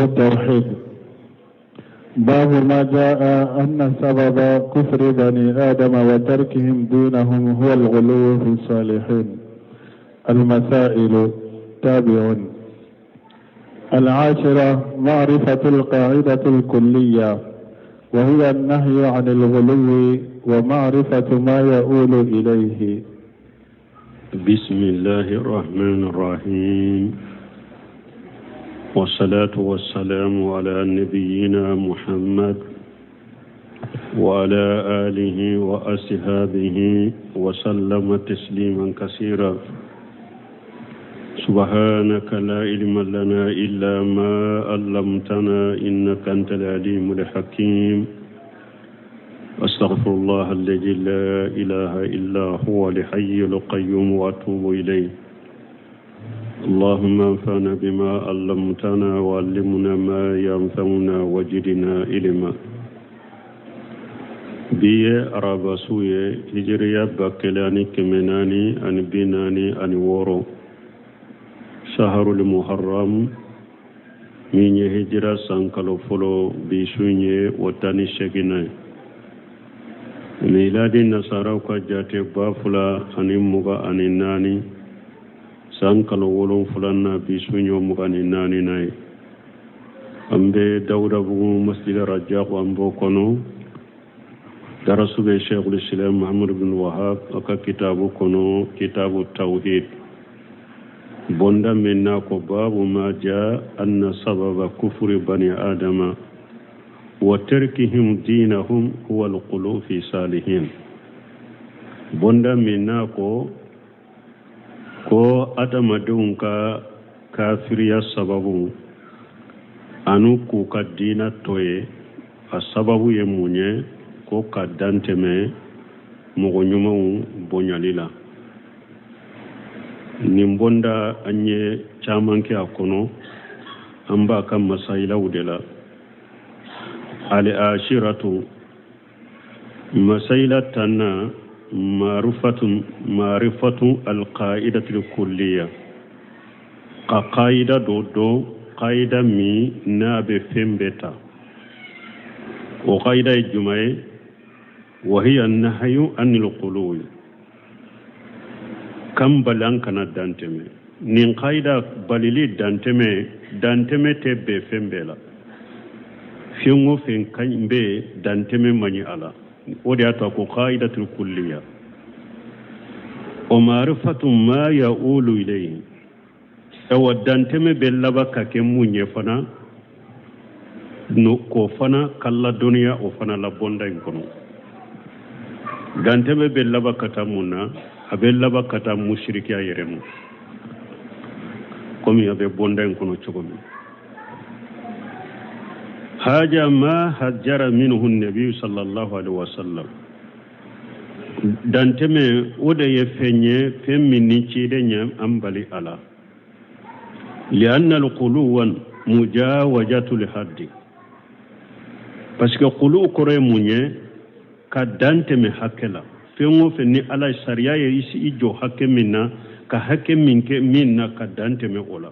التوحيد. باب ما جاء أن سبب كفر بني آدم وتركهم دينهم هو الغلو في الصالحين. المسائل تابع. العاشرة معرفة القاعدة الكلية، وهي النهي عن الغلو ومعرفة ما يؤول إليه. بسم الله الرحمن الرحيم، والصلاة والسلام على نبينا محمد وعلى آله وأصحابه وسلم تسليما كثيرا. سبحانك لا علم لنا إلا ما علمتنا إنك أنت العليم الحكيم. أستغفر الله الذي لا إله إلا هو الحي القيوم وأتوب إليه. اللهم انفعنا بما علمتنا وعلمنا ما ينفعنا وزدنا علما. Bi ye araba su ye, hijiriya 1446, saharul muharram, min ye hijira san kalo fɔlɔ, bi su ye o 18nan ye. Miladi nasaraw ka jate 2024, san kalo wolonfilanan, bi su ye o 24nan ye. An bɛ Dawudabugu Masjid Rajak, an b'o kɔnɔ. Darasu bɛ Sheikhul Islam Muhammad bin Wahab a ka kitabu kɔnɔ, kitabu tawhid, bonda min n'a ko babu ma ja anna sababa kufuri bani adama wa tarkihim dinahum huwa alqulu fi salihin. Bonda min n'a ko ko adamadenw ka kafiriya sababu anu k'u ka diina to ye, a sababu ye mun ye? Ko ka dantɛmɛ mɔgɔ ɲumanw bonyali la. Nin bonda, an ye caman kɛ a kɔnɔ, an b'a ka masayilaw de la. Al ashiratu, masayila 10nan, maarifatu alqaidatul kulliya, ka qaida dɔ dɔn, qaida min n'a bɛ fɛn bɛɛ ta. O qaida ye jumɛn ye? Wahiya nahyu anil quluwi, kan bali an kana dantɛmɛ. Nin qaida balili dantɛmɛ, dantɛmɛ tɛ bɛn fɛn bɛɛ la. Fɛn o fɛn ka ɲi bɛ dantɛmɛ man ɲi a la. O de y'a to a ko qaidatul kulliya wa maarifatu ma yaulu ilayhi. Awa, dantɛmɛ bɛ laban ka kɛ mun ye fana no, k'o fana ka ladɔnniya o fana la bonda in kɔnɔ. Dantɛmɛ bɛ laban ka taa mun na? A bɛ laban ka taa musirikiya yɛrɛ ma, komi a bɛ bonda in kɔnɔ cogo min. Haja ma hajjara minhu nabi sallallahu alaihi wasallam. Dantɛmɛ, o de ye fɛn ye, fɛn min ni ciden ye an bali a la. Lianna alquluwan mujawazatu lhaddi, parce que qulu kɔrɔ ye mun ye? Ka dan tɛmɛ hakɛ la. Fɛn o fɛn ni Ala ye sariya ye i jɔ hakɛ min na, ka hakɛ min kɛ min na, ka dan tɛmɛ o la.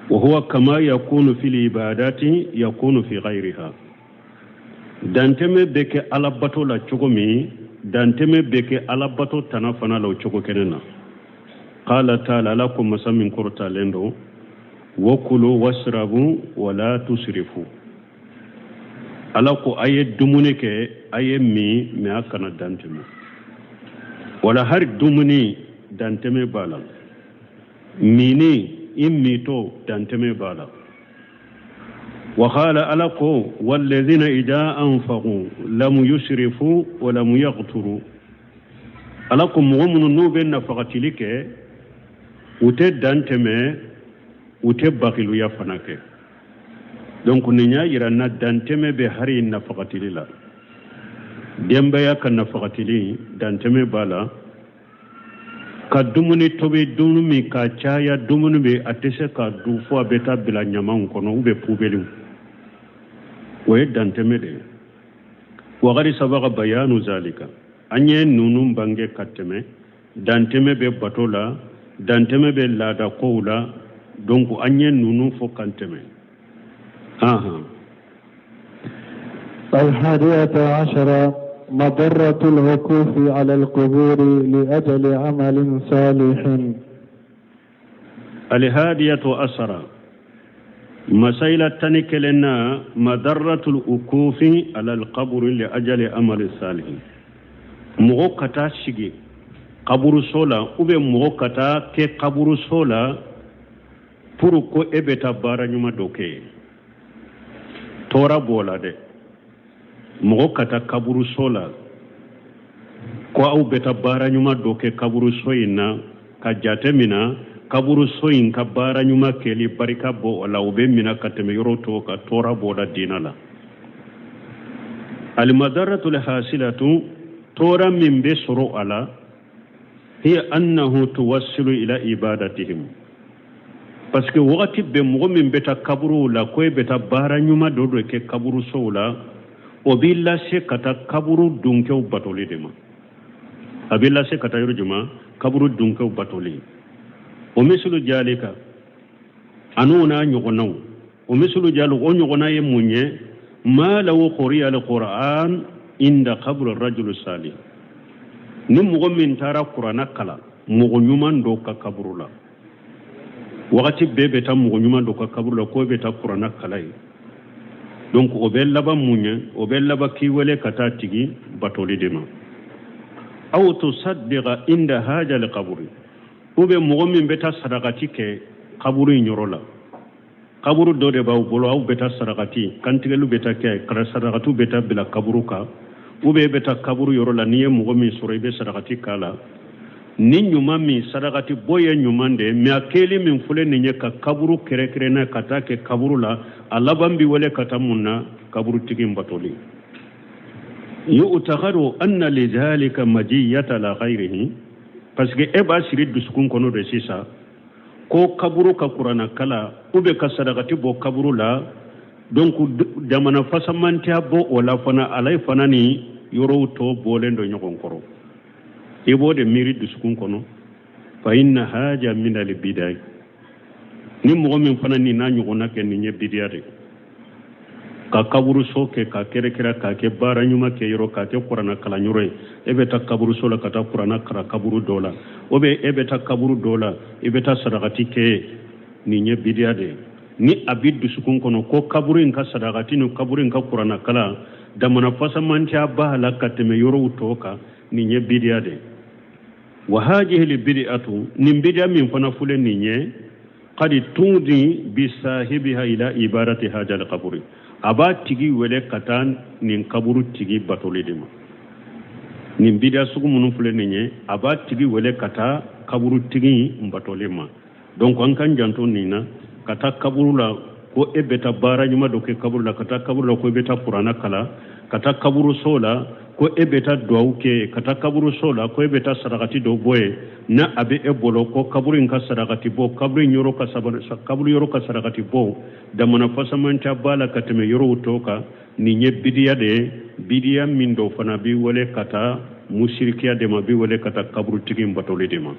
Wa huwa kama yakunu fil ibadati yakunu fi ghayriha. Dantɛmɛ bɛ kɛ Ala bato la cogo min, dantɛmɛ bɛ kɛ Alabato tana fana la o cogo kelen na. Qala taala, Ala ko, masa min kɔrɔtalen don: wakulu wasrabu wala tusrifu. Ala ko a ye dumuni kɛ, a ye min, mɛ a kana dantɛmɛ. Wala hari dumuni, dantɛmɛ b'a la. Mini, i mitɔ, dantɛmɛ b'a la. وقال ala ko والذين إذا أنفقوا لم يسرفوا ولم يقتروا. Ala ko mɔgɔ minnu n'u bɛ nafagatili kɛ, u tɛ dan tɛmɛ, u tɛ bakiluya fana kɛ. Donc nin y'a yira na dantɛmɛ bɛ hari nafagatili la. Denbaya ka nafagatili, dantɛmɛ b'a la. Ka dumuni tobi, dumuni min ka caya, dumuni bɛ a tɛ se ka dun fo a bɛ taa bila ɲamanw kɔnɔ ou bien poubelle, o ye dantɛmɛ de ye. Wagati sabaka bayanu zalika, an ye ninnu bange ka tɛmɛ. Dantɛmɛ bɛ bato la, dantɛmɛ bɛ laada kow la. Donc an ye ninnu fɔ kan tɛmɛ. Ahan. الحادية عشرة مضرة الوقوف على القبور لأجل عمل صالح. الهادية عشرة مسائل تنكلنا مضرة الوقوف على القبر لأجل عمل صالح. Mɔgɔ ka taa sigi kaburuso la ou bien mɔgɔ ka taa kɛ kaburuso la pour ko e bɛ taa baara ɲuman dɔ kɛ yen, tɔɔrɔ b'o la dɛ. Mɔgɔ ka taa kaburuso la ko aw bɛ taa baara ɲuman dɔ kɛ kaburuso in na, ka jate mina kaburuso in ka baara ɲuman kɛli barika bɔ o la, o bɛ mina ka tɛmɛ yɔrɔ tɔw kan, tɔɔrɔ b'o la diina la. Almadaratul hasilatu, tɔɔrɔ min bɛ sɔrɔ a la, hiya annahu tuwassilu ila ibadatihim, parce que wagati bɛɛ mɔgɔ min bɛ taa kaburuw la ko e bɛ taa baara ɲuman dɔ de kɛ kaburusow la, o b'i lase ka taa kaburu dunkɛw batoli de ma. A b'i lase ka taa yɔrɔ jumɛn? Kaburu dunkɛw batoli. O misulu jalika, an'o n'a ɲɔgɔnnaw. O misulu jalo, o ɲɔgɔnna ye mun ye? Ma law quriya alquran inda qabri rajulu salih, ni mɔgɔ min taara kuranna kalan mɔgɔ ɲuman dɔ ka kaburu la, wagati bɛɛ bɛ taa mɔgɔ ɲuman dɔ ka kaburu la ko e bɛ taa kuranna kalan yen. Donc o bɛ laban mun ye? O bɛ laban k'i wele ka taa tigi batoli de ma. Aw tusaddiqa inda haja alqabri, ou bien mɔgɔ min bɛ taa sarakati kɛ kaburu in yɔrɔ la, kaburu dɔ de b'aw bolo, aw bɛ taa sarakati kantigɛliw bɛ taa kɛ, kara sarakatiw bɛ taa bila kaburu kan, ou bien e bɛ taa kaburu yɔrɔ la, n'i ye mɔgɔ min sɔrɔ i bɛ sarakati k'a la. Ni ɲuman min sarakati bɔ ye ɲuman de ye, mais a kɛli min filɛ nin ye ka kaburu kɛrɛnkɛrɛnna ka taa kɛ kaburu la, a laban bi wele ka taa mun na? Kaburutigi in batoli. Yu'taqadu anna lidhalika majiyata la ghayrihi, parce que e b'a siri dusukun kɔnɔ de sisan ko kaburu ka kuranna kalan ou bien ka sarakati bɔ kaburu la, donc jamana fasamantiya bɔ o la fana, ala fana ni yɔrɔw tɔ bɔlen don ɲɔgɔn kɔrɔ, i b'o de miiri dusukun kɔnɔ. Fa inna haja min al bidai, ni mɔgɔ min fana nin n'a ɲɔgɔnna kɛ, nin ye bidiya de, ka kaburuso kɛ ka kɛrɛkɛrɛ k'a kɛ baara ɲuman kɛ yɔrɔ, k'a kɛ kuranna kalan yɔrɔ ye. E bɛ taa kaburuso la ka taa kuranna kalan kaburu dɔ la, ou bien e bɛ taa kaburu dɔ la i bɛ taa sarakati kɛ, nin ye bidiya de ye. Ni a bɛ dusukun kɔnɔ ko kaburu in ka sarakati ni kaburu in ka kuranna kalan damana fasamantiya b'a la ka tɛmɛ yɔrɔw tɔ kan, nin ye bidiya de ye. Wa hajihi bid'atu, nin bidiya min fana filɛ nin ye, qad tudi bi sahibiha ila ibadati hajal kaburi, a b'a tigi wele ka taa nin kaburu tigi batoli de ma. Nin bidiya sugu minnu filɛ nin ye, a b'a tigi wele ka taa kaburu tigi batoli ma. Donc an k'an janto nin na, ka taa kaburu la ko e bɛ taa baara ɲuman dɔ kɛ kaburu la, ka taa kaburu la ko e bɛ taa kuranna kalan, ka taa kaburuso la ko e bɛ taa duwawu kɛ, ka taa kaburuso la ko e bɛ taa sarakati dɔ bɔ yen, n'a a bɛ e bolo ko kaburu in ka sarakati bɔ, kaburu in yɔrɔ ka kaburu yɔrɔ ka sarakati bɔ damana fasamanca b'a la ka tɛmɛ yɔrɔw tɔw kan, nin ye bidiya de ye. Bidiya min dɔ fana b'i wele ka taa musirikiya de ma, b'i wele ka taa kaburutigi in batoli de ma.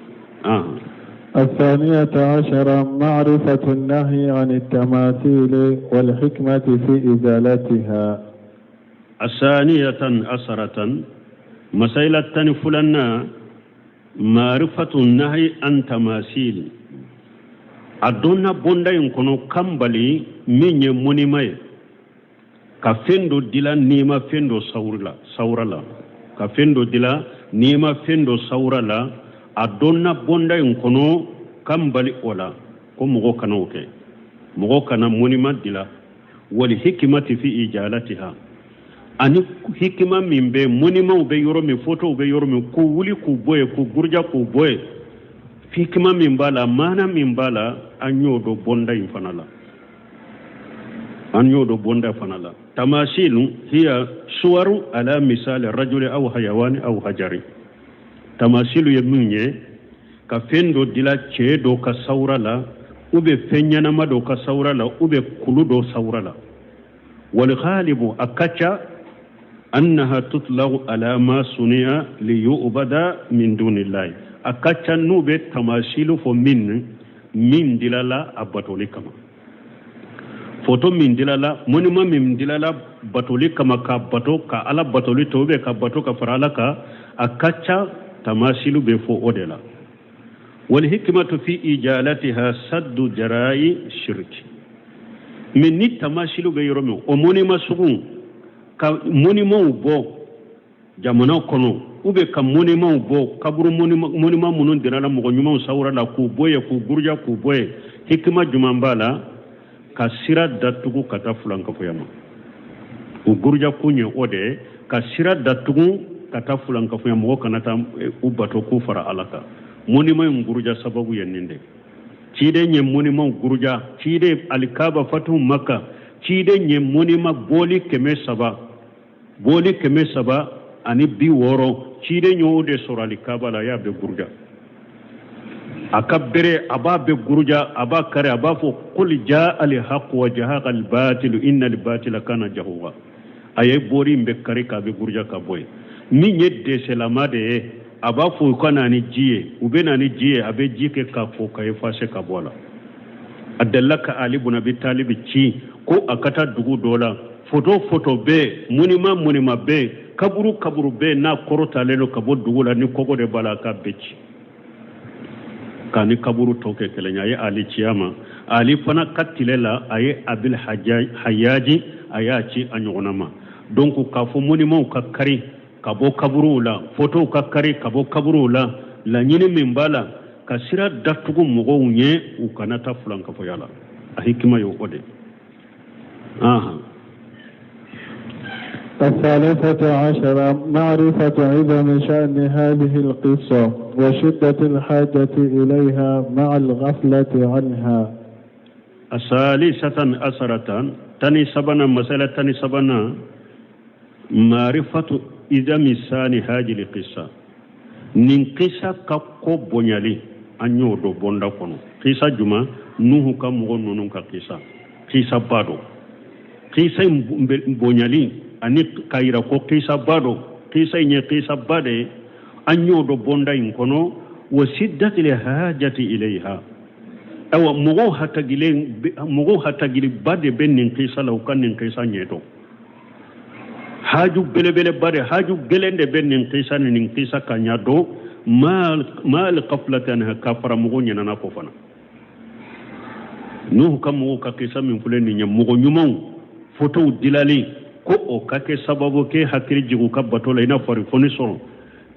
الثانية عشرة معرفة النهي عن التماثيل والحكمة في إزالتها. الثانية عشرة مسألة تنفلنا معرفة النهي عن تماثيل a donna bonda in kɔnɔ kanbali min ye monument ye, ka fɛn dɔ dila n'i ma fɛn dɔ sawura la, sawura la, ka fɛn dɔ dila n'i ma fɛn dɔ sawura la, a donna bonda in kɔnɔ kanbali o la ko mɔgɔ kana o kɛ, mɔgɔ kana monument dila. Wali hikimati fi ijalatiha, ani hikima min bɛ monumentw bɛ yɔrɔ min, fotow bɛ yɔrɔ min, k'u wuli k'u bɔ yen, k'u buruja k'u bɔ yen, hikima min b'a la, maana min b'a la, an y'o dɔn bonda in fana la, an y'o dɔn bonda fana la. Tamasilu hiya suwaru ala misali rajuli aw hayawani aw hajari. Tamasilu ye min ye, ka fɛn dɔ dila cɛ dɔ ka sawura la, ou bien fɛn ɲɛnama dɔ ka sawura la, ou bien kulu dɔ sawura la. Wal ghalibu, a ka ca, annaha tutlaqu ala ma suniya li yu'bada min dunillahi, a ka ca n'u bɛ tamasilu fɔ min dilala a batoli kama. Foto min dilala, monument min dilala batoli kama, ka bato ka Ala batoli to bɛ ka bato ka fara Ala kan, a ka ca tamasilu bɛ fɔ o de la. Walhikmatu fi ijalatiha saddu jara'i shirki. Mais ni tamasilu bɛ yɔrɔ min, o monument sugu, ka monumentw bɔ jamana kɔnɔ, ou bien ka monumentw bɔ kaburu, monument minnu dirala mɔgɔ ɲumanw sawura la, k'u bɔ yen, k'u buruja, k'u bɔ yen, hikima jumɛn b'a la? Ka sira datugu ka taa fulankafoya ma. U buruja kun ye o de ye, ka sira datugu ka taa fulankafoya, mɔgɔ kana taa u bato k'u fara Ala kan. Monument in buruja sababu ye nin de. Ciden ye monument buruja, ciden alikaba fatu Maka, ciden ye monument bɔli 300, bɔli 360, ciden y'o de sɔrɔ alikaba la. A y'a bɛɛ buruja, a ka bere, a b'a bɛɛ guruja, a b'a kari, a b'a fɔ qul jaa alhaq wa jahaqa albatilu inna albatila kana jahuqa. A ye bɔri in bɛɛ kari k'a bɛ guruja ka bɔ yen. Min ye dɛsɛlama de ye, a b'a fɔ u ka na ni ji ye, u bɛ na ni ji ye, a bɛ ji kɛ k'a ko ka efase ka bɔ a la. A delila ka Ali bun Abi Talibi ci ko a ka taa dugu dɔ la, foto foto bɛ, monument monument bɛ, kaburu kaburu bɛ, n'a kɔrɔtalen don ka bɔ dugu la, ni kɔgɔ de b'a la, a k'a bɛɛ ci k'a ni kaburu tɔ kɛ kelen ye. A ye Ali ci a ma. Ali fana ka tile la, a ye Abil Hayaji, a y'a ci a ɲɔgɔnna ma. Donc k'a fɔ monumentw ka kari ka bɔ kaburuw la, fotow ka kari ka bɔ kaburuw la, laɲini min b'a la, ka sira datugu mɔgɔw ɲɛ u kana taa fulankafoya la. A hikima ye o de. Ahan. الثالثة عشرة معرفة عظم شأن هذه القصة وشدة الحاجة إليها مع الغفلة عنها. الثالثة عشرة، 13، مسألة 13، معرفة عظم شأن هذه القصة، nin kisa ka ko bonyali, an y'o dɔn bonda kɔnɔ. Kisa juma? Nuhu ka mɔgɔ ninnu ka kisa, kisa ba dɔ. Kisa in bonyali ani k'a yira ko kisa ba dɔ, kisa in ye kisa ba de ye, an y'o dɔn bonda in kɔnɔ. Wa siddatil hajati ilayha, ayiwa, mɔgɔw hatagilen, mɔgɔw hatagiliba de bɛ nin kisa la, u ka nin kisa ɲɛdɔn. Haju belebeleba de, haju gɛlɛn de bɛ nin kisa ni nin kisa ka ɲa dɔn. Ma'al ghaflati anha, ka fara mɔgɔw ɲinana kɔ fana. Nuhu ka mɔgɔw ka kisa min filɛ nin ye, mɔgɔ ɲumanw fotow dilali ko o ka kɛ sababu kɛ hakili jigin u ka bato la, i n'a fɔ fɔni sɔrɔ.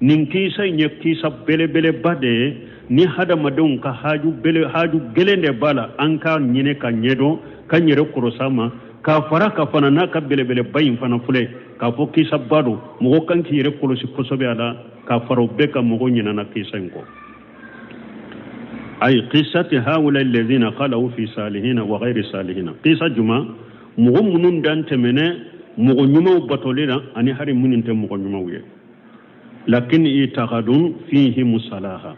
Nin kisa in ye kisa belebeleba de ye ni hadamadenw ka haju bele, haju gɛlɛn de b'a la, an k'a ɲini ka ɲɛdɔn, ka n yɛrɛ kɔrɔsa ma, k'a fara ka fana n'a ka belebeleba in fana filɛ, k'a fɔ kisaba don, mɔgɔ kan k'i yɛrɛ kɔlɔsi kosɛbɛ a la, k'a fara o bɛɛ kan, mɔgɔ ɲinana kisa in kɔ. Ay qissati haula alladhina ghalaw fi salihina wa ghayri salihina. Kisa juma? Mɔgɔ minnu dan tɛmɛnɛ mɔgɔ ɲumanw batoli la ani hari minnu tɛ mɔgɔ ɲumanw ye, lakin itaqadun fihim salaha.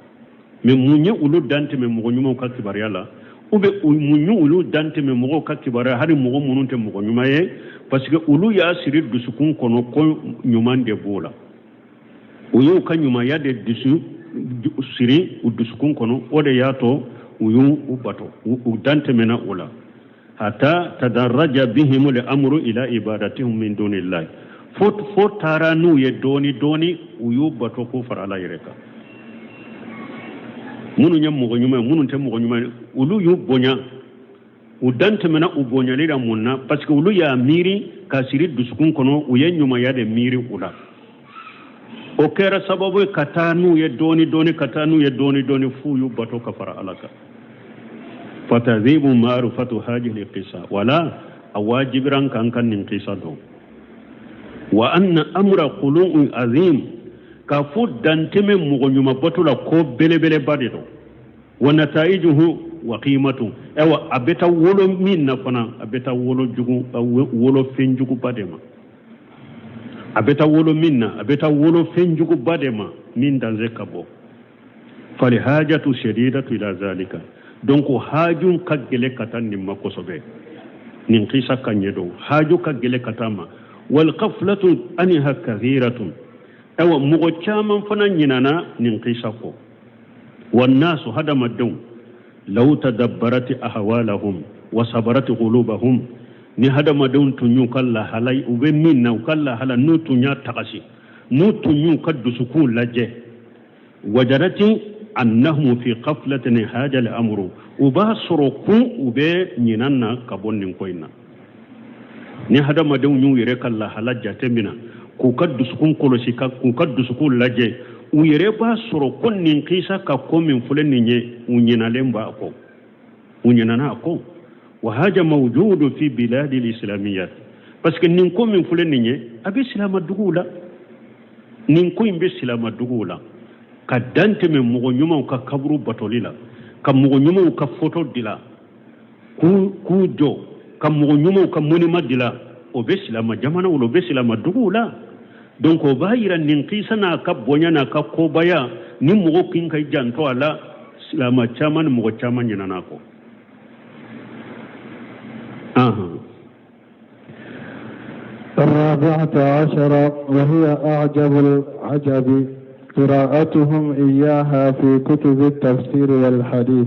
Mais mun ye olu dan tɛmɛ mɔgɔ ɲumanw ka kibaruya la, ou bien mun ye olu dan tɛmɛ mɔgɔw ka kibaruya, hali mɔgɔ minnu tɛ mɔgɔ ɲuman ye? Parce que olu y'a siri dusukun kɔnɔ ko ɲuman de b'o la. U y'u ka ɲumanya de dusu siri u dusukun kɔnɔ, o de y'a to u y'u u bato, u dan tɛmɛna o la. Hata tadarraja bihim al-amru ila ibadatihim min dunillahi, fo taara n'u ye dɔɔni dɔɔni, u y'u bato k'u fara Ala yɛrɛ kan. Minnu ye mɔgɔ ɲuman ye, minnu tɛ mɔgɔ ɲuman ye, olu y'u bonya, u dan tɛmɛna u bonyali la. Mun na? Parce que olu y'a miiri k'a siri dusukun kɔnɔ, u ye ɲumanya de miiri u la. O kɛra sababu ye ka taa n'u ye dɔɔni dɔɔni, ka taa n'u ye dɔɔni dɔɔni, f'u y'u bato ka fara Ala kan. Fatajibu ma'rifatu hadhihi qissa, wala a wajibiran kan kan nin kisa dɔn. Wa anna amra qulu'un azim, k'a fɔ dantɛmɛ mɔgɔ ɲuman bato la, ko belebeleba de don. Wa nataijuhu wa qimatu, ayiwa, a bɛ taa wolo min na fana, a bɛ taa wolo jugu, wolo fɛn juguba de ma. A bɛ taa wolo min na, a bɛ taa wolo fɛn juguba de ma min danger ka bɔ. Falhajatu shadidatu ila zalika. Donc haju ka gɛlɛ ka taa nin ma kosɛbɛ, nin kisa ka ɲɛdɔn, haju ka gɛlɛ ka taa ma. Wal ghaflatu anha kathiratun, ayiwa, mɔgɔ caman fana ɲinana nin kisa kɔ. Wannasu, hadamadenw, law tadabbarat ahwalahum wa sabarat qulubahum. Ni hadamadenw tun y'u ka lahala, u bɛ min na, u ka lahala, n'u tun y'a tagasi, n'u tun y'u ka dusukunw lajɛ, wajarati annahum fi ghaflatin haja al amru, u b'a sɔrɔ kun u bɛ ɲinan na ka bɔ nin ko in na. Ni hadamadenw y'u yɛrɛ ka lahala jate minɛ, k'u ka dusukun kɔlɔsi, ka k'u ka dusukun lajɛ, u yɛrɛ b'a sɔrɔ ko nin kisa ka ko min filɛ nin ye, u ɲinalen b'a kɔ, u ɲinana a kɔ. Wa haja mawjudu fi biladi l'islamiyat, parce que nin ko min filɛ nin ye, a bɛ silama duguw la, nin ko in bɛ silama duguw la, ka dan tɛmɛ mɔgɔ ɲumanw ka kaburu batoli la, ka mɔgɔ ɲumanw ka foto dila k'u jɔ, ka mɔgɔ ɲumanw ka monument dila, o bɛ silama jamanaw la, o bɛ silama duguw la. Donc o b'a yira nin kisa n'a ka bonya n'a ka kobaya, ni mɔgɔ kin ka janto a la, silama caman ni mɔgɔ caman ɲinana a kɔ. الرابعة عشر وهي أعجب العجب قراءتهم إياها في كتب التفسير والحديث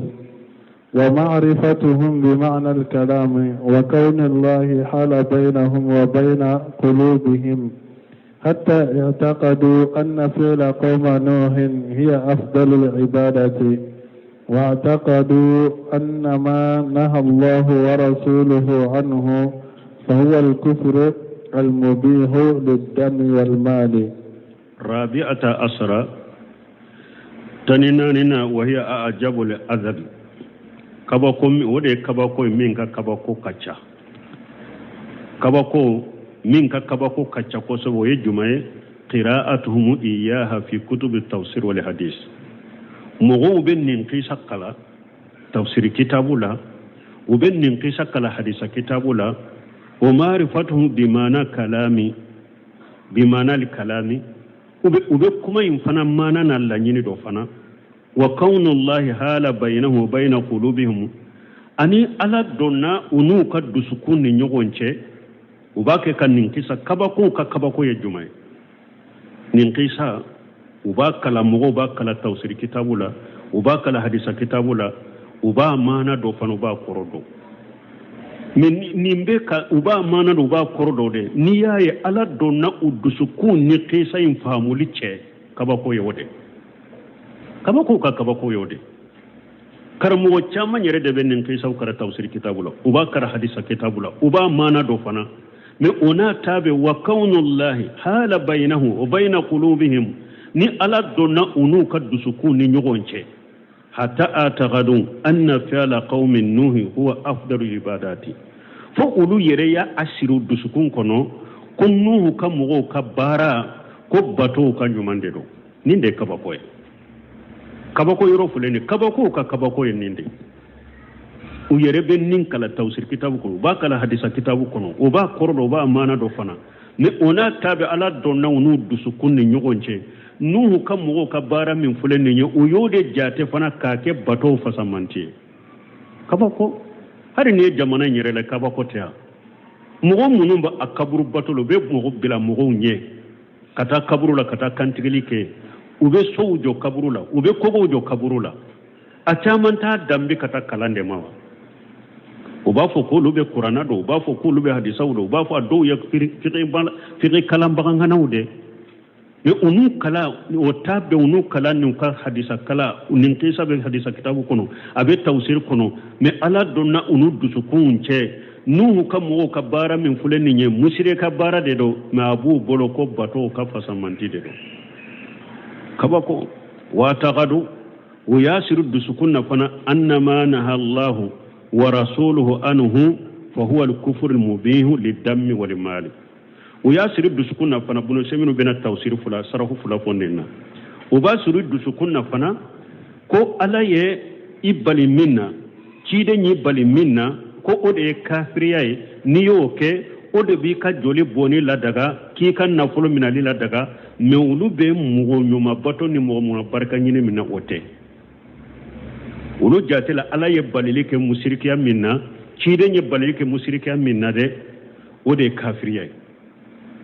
ومعرفتهم بمعنى الكلام وكون الله حال بينهم وبين قلوبهم حتى اعتقدوا أن فعل قوم نوح هي أفضل العبادة واعتقدوا أن ما نهى الله ورسوله عنه فهو الكفر المبيح للدم والمال. رابعة عشرة تنيناننا وهي أعجب الأذب kabako o de ye kabako ye min ka kabako ka ca, kabako min ka kabako ka ca kosɛbɛ, o ye jumɛn ye? Qira'atuhum iyaha fi kutubi tafsir wal hadis. Mɔgɔw bɛ nin kisa kala tafsiri kitabu la, u bɛ nin kisa kala hadisa kitabu la. Wa ma'rifatuhum bimana kalami, bimana kalami, u bɛ kuma in fana maana n'a laɲini dɔ fana. Wa kawnullahi hala baynahu wa bayna qulubihim, ani Ala donna u n'u ka dusukun ni ɲɔgɔn cɛ, u b'a kɛ ka nin kisa kabako ka kabako ye jumɛn ye? Nin kisa u b'a kala, mɔgɔw b'a kala tafsiri kitabu la, u b'a kala hadisa kitabu la, u b'a maana dɔ fana, u b'a kɔrɔ dɔn. Mais nin bɛ ka u b'a maana dɔn, u b'a kɔrɔ dɔn dɛ, n'i y'a ye Ala donna u dusukun ni kisa in faamuli cɛ, kabako ye o de, kabako ka kabako ye o de. Karamɔgɔ caman yɛrɛ de bɛ nin kisaw kara tafsiri kitabu la, u b'a kara hadisa kitabu la, u b'a maana dɔ fana. Mais o n'a ta bɛ wa kawnullahi hala baynahu wa bayna qulubihim, ni Ala donna u n'u ka dusukun ni ɲɔgɔn cɛ, hatta ataqadu anna fi'la qaumin nuhi huwa afdalu ibadati, fo olu yɛrɛ y'a siri u dusukun kɔnɔ ko Nuhu ka mɔgɔw ka baara ko batow ka ɲuman de don. Nin de ye kabako ye, kabako yɔrɔ filɛ nin, kabako ka kabako ye nin de. U yɛrɛ bɛ nin kala tafsir kitabu kɔnɔ, u b'a kala hadisa kitabu kɔnɔ, u b'a kɔrɔ dɔn, u b'a maana dɔn fana. Mais o n'a ta bɛ Ala dɔnna u n'u dusukun ni ɲɔgɔn cɛ, Nuhu ka mɔgɔw ka baara min filɛ nin ye, u y'o de jate fana k'a kɛ batow fasamanti ye. Kabako, hali n'i ye jamana in yɛrɛ la, kabako tɛ yan. Mɔgɔ minnu bɛ a kaburu bato la, u bɛ mɔgɔ bila mɔgɔw ɲɛ ka taa kaburu la, ka taa kantigili kɛ, u bɛ sow jɔ kaburu la, u bɛ kogow jɔ kaburu la. A caman t'a danbe ka taa kalan de ma wa. U b'a fɔ k'olu bɛ kuranna dɔn, u b'a fɔ k'olu bɛ hadisaw dɔn, u b'a fɔ a dɔw ye fiqh kalanbaganganaw de. Mais u n'u kala o ta bɛɛ, u n'u kala n'u ka hadisa kala, nin kisa bɛ hadisa kitabu kɔnɔ, a bɛ tafsir kɔnɔ. Mais Ala donna u n'u dusukunw cɛ, Nuhu ka mɔgɔw ka baara min filɛ nin ye, musire ka baara de don, mais a b'u bolo ko batow ka fasamanti de don. Kabako wa tagadu, u y'a siri dusukun na fana, annama naha Allahu wa rasuluhu anhu fa huwa al-kufru al-mubihu lid-dammi wal-mali. U y'a siri dusukun na fana, bunu minnu bɛna tafsir fila sarafu fila fɔ nin na, u b'a siri dusukun na fana ko Ala ye i bali min na, ciden y'i bali min na, ko o de ye kafiriya ye. N'i y'o kɛ, o de b'i ka joli bɔnni ladaga, k'i ka nafolo minɛli ladaga. Mais olu bɛ mɔgɔ ɲuman bato ni mɔgɔ ɲuman barika ɲini min na, o tɛ. Olu jate la, Ala ye balili kɛ musirikiya min na, ciden ye balili kɛ musirikiya min na dɛ, o de ye kafiriya ye.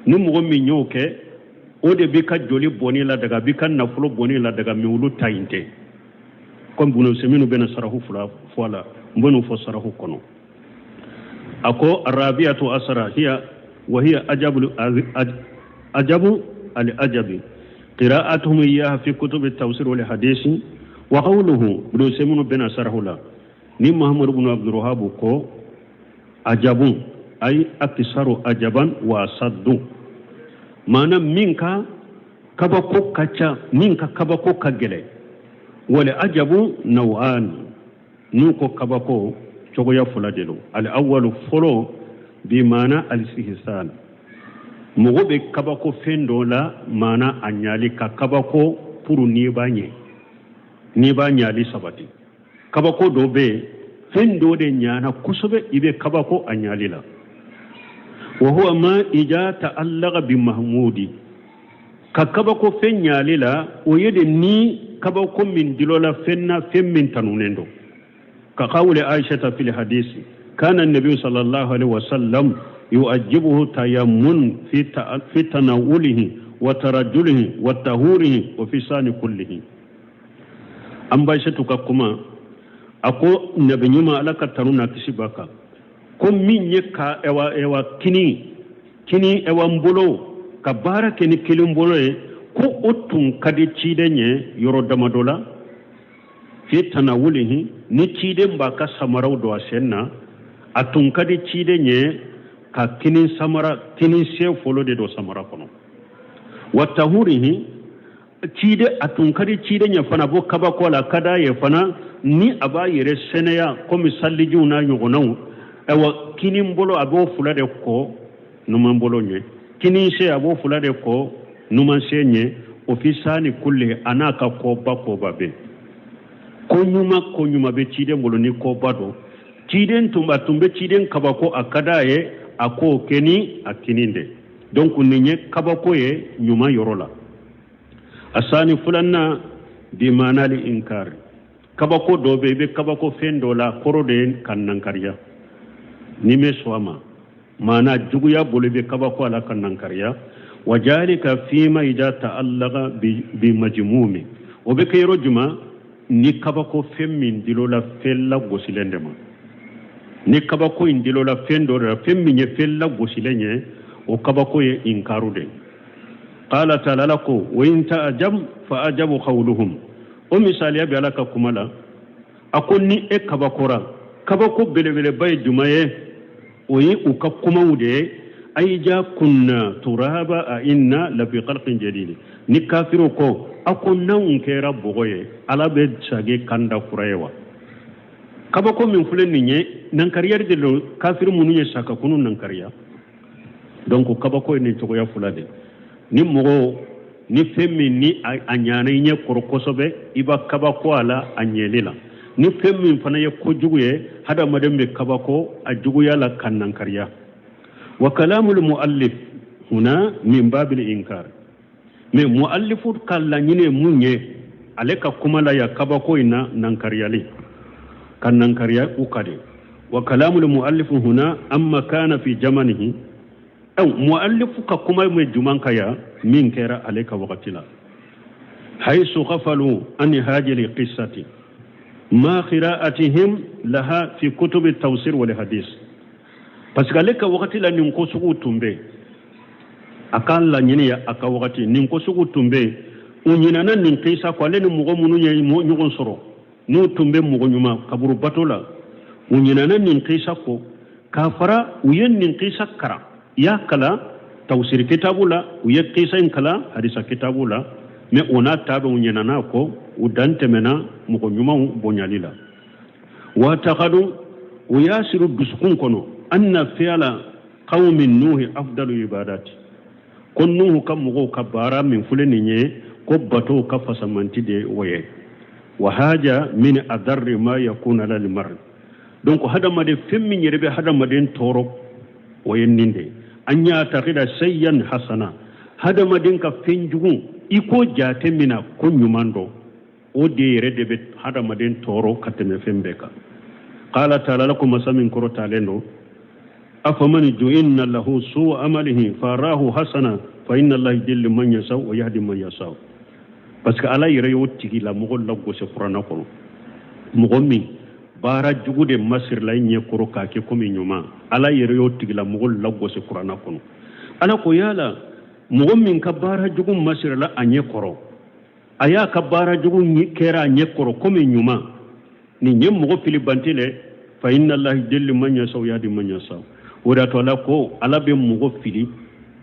Ni mɔgɔ min y'o kɛ, o de b'i ka joli bɔnni ladaga, b'i ka nafolo bɔnni ladaga, mais olu ta in tɛ. Comme bunu minnu bɛna sarafu fila fɔ a la, n bɛ n'o fɔ sarafu kɔnɔ. A ko arabiyatu asara hiya wa hiya ajabu ajabu al ajabi qira'atuhum iyyaha fi kutubi tafsir wal hadisi wa qawluhu. Ibn Usaymin bɛna sarahu la ni Muhammad ibn Abdul Wahhab ko ajabu ay aksaru ajaban wa saddu, maana min ka kabako ka ca, min ka kabako ka gɛlɛ. Wal ajabu naw'an, n'u ko kabako cogoya fila de don. Al awwalu, fɔlɔ, bi maana al istihsan, mɔgɔ bɛ kabako fɛn dɔ la, maana a ɲali ka kabako pour n'i b'a ɲɛ, n'i b'a ɲali sabati. Kabako dɔ bɛ yen, fɛn dɔ de ɲana kosɛbɛ, i bɛ kabako a ɲali la. Wa huwa ma ija ta'allaqa bi mahmudi, ka kabako fɛn ɲali la, o ye de ni kabako min dilɔla fɛn na, fɛn min tanunen don. Ka qawli Aishata fil hadisi kana nabi sallallahu alaihi wasallam yu'ajjibuhu tayammun fi tanawulihi wa tarajjulihi wa tahurihi wa fi sani kullihi. An ba Aishatu ka kuma, a ko nabi ɲuman, Ala ka tanu n'a kisi b'a kan, ko min ye ka ɛwa ɛwa kini ɛwa n bolo ka baara kɛ ni kelen bolo ye, ko o tun ka di ciden ye yɔrɔ damadɔ la. Fi tanawulihi, ni ciden b'a ka samaraw don a sen na, a tun ka di ciden ye ka kini samara, kini sen fɔlɔ de don samara kɔnɔ. Wa tahurihi, ciden a tun ka di ciden ye fana, bɔ kabako la ka d'a ye fana ni a b'a yɛrɛ sɛnɛya komi salijiw n'a ɲɔgɔnnaw. Ayiwa, kini bolo a b'o fila de kɔ numan bolo ɲɛ, kini sen a b'o fila de kɔ numan sen ɲɛ. O fi sani kulli, a n'a ka koba koba bɛ ko ɲuman, ko ɲuman bɛ ciden bolo ni koba don. Ciden tun a tun bɛ ciden kabako, a ka d'a ye a k'o kɛ ni a kinin de. Donc nin ye kabako ye ɲuman yɔrɔ la. Asani, filanan, bi maanali inkari, kabako dɔ bɛ i bɛ kabako fɛn dɔ la, kɔrɔ de ye ka nankariya n'i bɛ sɔn a ma, maana juguya bolo, i bɛ kabako a la ka nankariya. Wa jalika fima ida ta'allaqa bi majmumi, o bɛ kɛ yɔrɔ jumɛn? Ni kabako fɛn min dil'o la fɛn lagosilen de ma, ni kabako in dil'o la fɛn dɔ de la, fɛn min ye fɛn lagosilen ye, o kabako ye inkaru de. Qala ta'ala, Ala ko wa in ta'jab fa ajabu qawluhum. O misaliya bɛ Ala ka kuma la, a ko ni e kabakora, kabako belebeleba ye jumɛn ye? O ye u ka kumaw de ye: aija kunna turaba a inna lafi khalqin jadid. Ni kafiriw ko a ko n'anw kɛra bɔgɔ ye, Ala bɛ sage kan da kura ye wa? Kabako min filɛ nin ye, nankariya de don, kafiri minnu ye sakakunu nankariya. Donc kabako ye nin cogoya fila de. Ni mɔgɔ ni fɛn min ni a ɲana i ɲɛ kɔrɔ kosɛbɛ, i b'a kabako a la a ɲɛli la. Ni fɛn min fana ye kojugu ye, hadamaden bɛ kabako a juguya la ka nankariya. Wa kalamul muallif huna min babil inkar, mais muallifu ka laɲini ye mun ye ale ka kuma la ya? Kabako in na, nankariyali, ka nankariya u ka de. Wa kalamul muallif huna amma kana fi jamanihi aw muallifu ka kuma mai juman kaya min kɛra ale ka wagati la, haisu ghafalu an hajili qissati ma qira'atihim laha fi kutubi tafsir wal hadis. Parce que ale ka wagati la, nin ko sugu tun bɛ, a ka laɲini ye a ka wagati nin ko sugu tun bɛ, u ɲinana nin kisa kɔ. Ale ni mɔgɔ minnu ye ɲɔgɔn sɔrɔ, n'u tun bɛ mɔgɔ ɲuman kaburu bato la, u ɲinana nin kisa kɔ. K'a fara u ye nin kisa karan, i y'a kalan tawsiri kitabu la, u ye kisa in kalan hadisa kitabu la, mais o n'a ta bɛ u ɲinana kɔ, u dan tɛmɛna mɔgɔ ɲumanw bonyali la. Wa tagadu, u y'a siri dusukun kɔnɔ, anna fi'ala qawmin nuhi afdalu ibadati, ko Nuhu ka mɔgɔw ka baara min filɛ nin ye, ko batow ka fasamanti de o ye. Wa haja min adarri ma yakun ala almar. Donc hadamaden, fɛn min yɛrɛ bɛ hadamaden tɔɔrɔ, o ye nin de an y'a taxida sayyan hasana, hadamaden ka fɛn jugu i ko jate min na ko ɲuman dɔ, o de yɛrɛ de bɛ hadamaden tɔɔrɔ ka tɛmɛ fɛn bɛɛ kan. Qala ta'ala, la ko masa min kɔrɔ talen don: afaman ju'inna lahu su amalihi farahu hasana fa inna Allaha yudillu man yasha wa yahdi man yasha. Parce que Ala yɛrɛ y'o tigi la mɔgɔ lagosi kuranna kɔnɔ, mɔgɔ min Baara jugu de masirila i ɲɛ kɔrɔ k'a kɛ komi ɲuman. Ala yɛrɛ y'o tigilamɔgɔ lagosi kuranna kɔnɔ. Ala ko yala mɔgɔ min ka baara jugu masirila a ɲɛ kɔrɔ, a y'a ka baara jugu kɛra a ɲɛ kɔrɔ komi ɲuman, nin ye mɔgɔ filibanti le. Fa inna allaha yudillu man yasau yahdi man yasau. O de y'a to Ala ko Ala bɛ mɔgɔ fili,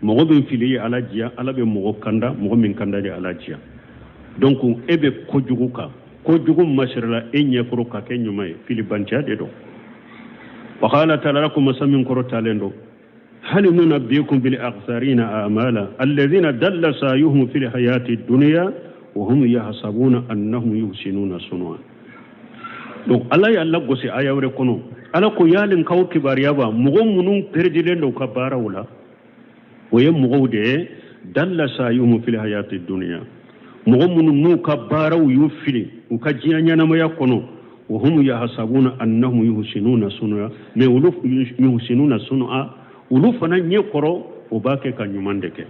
mɔgɔ min fili ye Ala diya, Ala bɛ mɔgɔ kanda, mɔgɔ min kanda ye Ala diya. Donc e bɛ kojugu kan, kojugu masirila e ɲɛkɔrɔ ka kɛ ɲuman ye, filibantiya de don. Wa qala taala, Ala ko masa min kɔrɔtalen don, hal nunabbiukum bil akhsarina a'mala alladhina dalla sa'yuhum fil hayati dunya wa hum yahsabuna annahum yuhsinuna sun'a. Donc Ala y'a lagosi aya wɛrɛ kɔnɔ. Ala ko yalen k'aw kibaruya ba mɔgɔ minnu peredilen don u ka baaraw la, o ye mɔgɔw de ye dalla sa'yuhum fil hayati dunya, mɔgɔ minnu n'u ka baaraw y'u fili u ka diɲɛ ɲɛnamaya kɔnɔ, wa hum yahsabuna annahum yuhsinuna sun'a, mais olu yuhsinuna sun'a, olu fana ɲɛ kɔrɔ o b'a kɛ ka ɲuman de kɛ.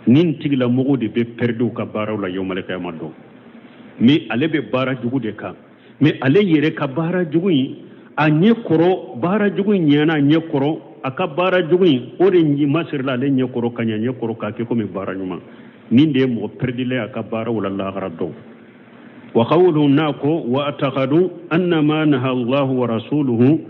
Nin tigilamɔgɔw de bɛ pɛridi u ka baaraw la yawmal kiyama don. Mais ale bɛ baara jugu de kan, mais ale yɛrɛ ka baara jugu in a ɲɛ kɔrɔ, baara jugu in ɲɛna a ɲɛ kɔrɔ, a ka baara jugu in o de masirila ale ɲɛ kɔrɔ ka ɲɛ ɲɛ kɔrɔ k'a kɛ komi baara ɲuman. Nin de ye mɔgɔ pɛrɛdilen a ka baaraw la lahara don. Wa qawluhu, n'a ko wa ataqadu anna ma naha Allahu wa rasuluhu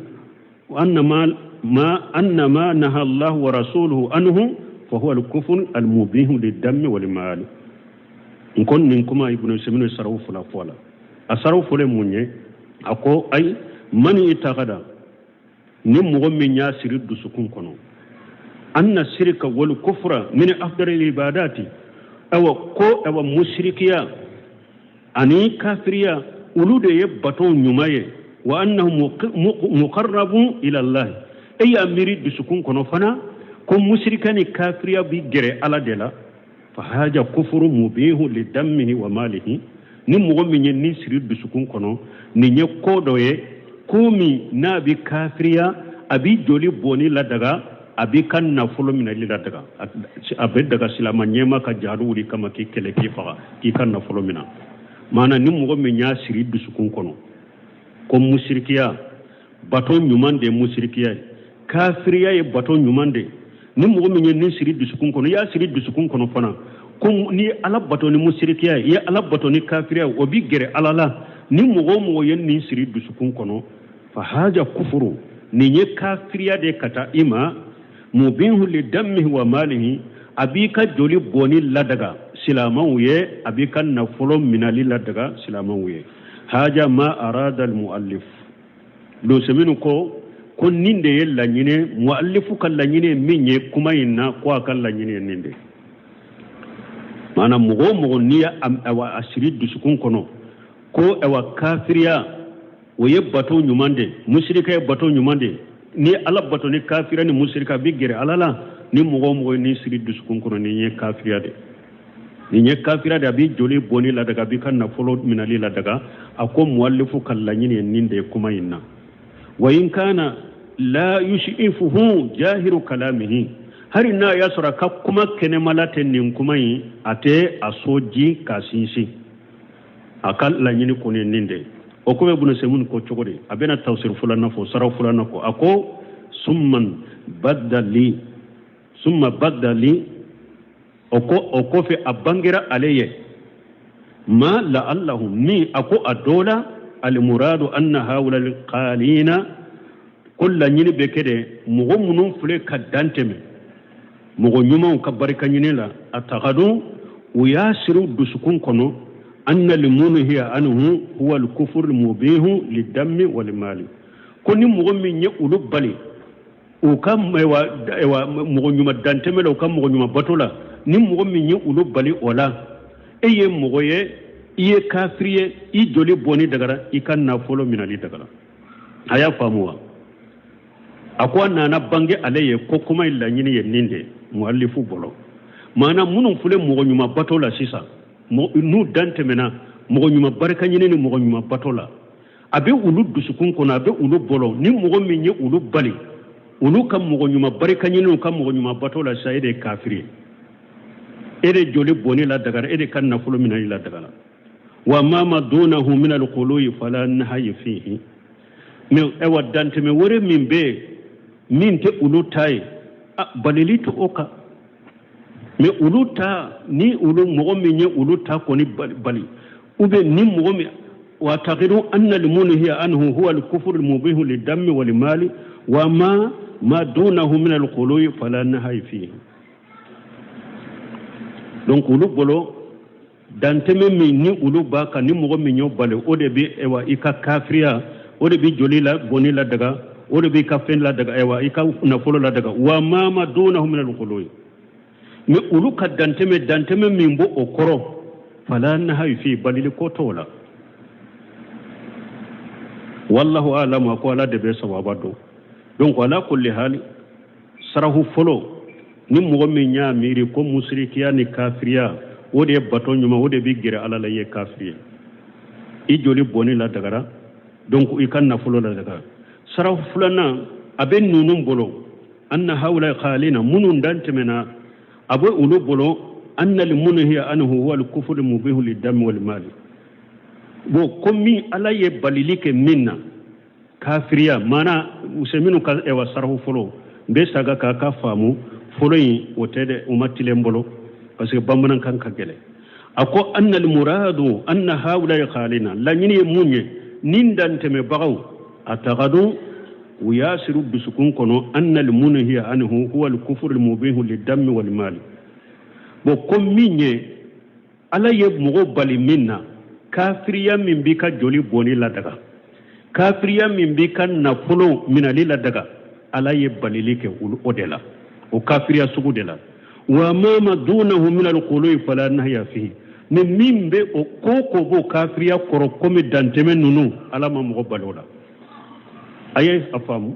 anna ma anna ma naha Allahu wa rasuluhu anhu fa huwa al-kufr al-mubihu lid-dami wal-mal. N ko nin kuma Ibn Usaymin saraw fila fɔ a la. A saraw fɔlɔ ye mun ye? A ko ayi, man itaqada, ni mɔgɔ min y'a siri dusukun kɔnɔ, anna sirika wal kufra min afdalil ibadati, awa ko awa musirikiya ani kafiriya olu de ye bato ɲuman ye, wa annahu muqarrabun ila Allah. E y'a miiri dusukun kɔnɔ fana ko musirika ni kafiriya bi gɛrɛ Ala de la, fa haja kufuru mubihu li dammihi wa malihi. Ni mɔgɔ min ye nin siri dusukun kɔnɔ, nin ye ko dɔ ye, ko min n'a bi kafiriya, a bi joli bɔnni ladaga, a b'i ka nafolo minɛli ladaga, a bɛ daga silama ɲɛma ka jihadu wuli kama k'i kɛlɛ, k'i faga, k'i ka nafolo minɛ. Maana ni mɔgɔ min y'a siri dusukun kɔnɔ ko musirikiya bato ɲuman de ye musirikiya ye, kafiriya ye bato ɲuman de ye, ni mɔgɔ min ye nin siri dusukun kɔnɔ, i y'a siri dusukun kɔnɔ fana ko n'i ye Ala bato ni musirikiya ye, i ye Ala bato ni kafiriya ye, o bi gɛrɛ Ala la. Ni mɔgɔ o mɔgɔ ye nin siri dusukun kɔnɔ, fa haja kufuru, nin ye kafiriya de ka taa i ma, mubihu li dammihi wa malihi, a b'i ka joli bɔnni ladaga silamɛw ye, a b'i ka nafolo minali ladaga silamɛw ye. Haja ma arada al muallif. Usaymin ko nin de ye laɲini, muallifu ka laɲini min ye kuma in na, ko a ka laɲini ye nin de. Maana mɔgɔ o mɔgɔ n'i ye a siri dusukun kɔnɔ ko awa kafiriya o ye bato ɲuman de, musirika ye bato ɲuman de, ni Ala bato ni kafiriya ni musirika bi gɛrɛ Ala la, ni mɔgɔ o mɔgɔ ye nin siri dusukun kɔnɔ, nin ye kafiriya de, nin ye kafiriya de, a b'i joli bɔnni ladaga, a b'i ka nafolo minali ladaga. A ko muallifu ka laɲini ye nin de ye kuma in na. Wa in kana la yushifuhu jahiru kalamihi, hali n'a y'a sɔrɔ a ka kuma kɛnɛmala tɛ nin kuma in, a tɛ a so ji k'a sinsin, a ka laɲini kɔni ye nin de ye. O ko bɛ Ibn Usaymin ko cogo di? A bɛna tafsir filanan fɔ, sara filanan ko, a ko summan badali, summa badali, o ko o kɔfɛ a bangera ale ye ma la'allahu min, a ko a dɔ la almuradu anna haula alqalina, ko laɲini bɛ kɛ de mɔgɔ minnu filɛ ka dan tɛmɛ mɔgɔ ɲumanw ka barika ɲini la, a tagadu, u y'a siri u dusukun kɔnɔ, anna limunhiya anhu huwa alkufur almubihu lidammi walmali, ko ni mɔgɔ min ye olu bali u ka mɔgɔ ɲuman dantɛmɛ la, u ka mɔgɔ ɲuman bato la, ni mɔgɔ min ye olu bali o la, e ye mɔgɔ ye, i ye kafiri ye, i joli bɔnni dagara, i ka nafolo minali dagara. A y'a faamu wa? A ko a nana bange ale ye ko kuma in laɲini ye nin de muallifu bolo. Maana minnu filɛ mɔgɔ ɲuman bato la sisan, n'u dan tɛmɛna mɔgɔ ɲuman barika ɲini ni mɔgɔ ɲuman bato la, a bɛ olu dusukun kɔnɔ, a bɛ olu bolo, ni mɔgɔ min ye olu bali olu ka mɔgɔ ɲuman barika ɲini, u ka mɔgɔ ɲuman bato la sisan, e de ye kafiri ye, e de joli bɔnni la dagara, e de ka nafolo minɛli la dagara. Wa ma ma dunahu min alquluyi fala nahyi fihi. Mais ayiwa, dantɛmɛ wɛrɛ min bɛ yen min tɛ olu ta ye, a balili tɛ o kan. Mais olu ta ni olu mɔgɔ min ye olu ta kɔni bali, ou bien ni mɔgɔ min واعتقدوا أن المنهي عنه هو الكفر المبيح للدم والمال وما ما دونه من الغلو فلا نهي فيه. Donc olu bolo, dantɛmɛ min ni olu b'a kan, ni mɔgɔ min y'o bali, o de bɛ ayiwa i ka kafiriya, o de bɛ joli la bɔnni ladaga, o de b'i ka fɛn ladaga, ayiwa i ka nafolo ladaga. وما ما دونه من الغلو, mais olu ka dantɛmɛ, dantɛmɛ min b'o o kɔrɔ, فلا نهي فيه, balili ko t'o la. والله أعلم, a ko Ala de bɛ sawaba dɔn. Donc على كل حال, sarahu fɔlɔ, ni mɔgɔ min y'a miiri ko musirikiya ni kafiriya o de ye bato ɲuman, o de bɛ gɛrɛ Ala la, i ye kafiri ye, i joli bɔnni ladagara, donc i ka nafolo ladagara. Sarahu filanan, a bɛ ninnu bolo, أن هؤلاء قائلين, minnu dan tɛmɛna, a bɛ olu bolo, أن المنهي عنه هو الكفر المبيح للدم والمال. Bon, ko min Ala ye balili kɛ min na, kafiriya maana Useminu ka ɛwa sarahu fɔlɔ, n bɛ saga k'a ka faamu fɔlɔ in, o tɛ dɛ, o ma tilen bolo parce que bamanankan ka gɛlɛn. A ko أن المراد أن هؤلاء قائلين, laɲini ye mun ye? Nin dantɛmɛbagaw اعتقدوا, u y'a siri dusukun kɔnɔ, أن المنهي عنه هو الكفر المبيح للدم والمال. Bon, ko min ye Ala ye mɔgɔ bali min na, kafiriya min b'i ka joli bɔnni ladaga, kafiriya min b'i ka nafolo minali ladaga, Ala ye balili kɛ o de la, o kafiriya sugu de la. وما ما دونه من الغلو فلا نهي فيه. Mais min bɛ o ko ko b'o kafiriya kɔrɔ, komi dantɛmɛ ninnu, Ala ma mɔgɔ bali o la. A ye a faamu,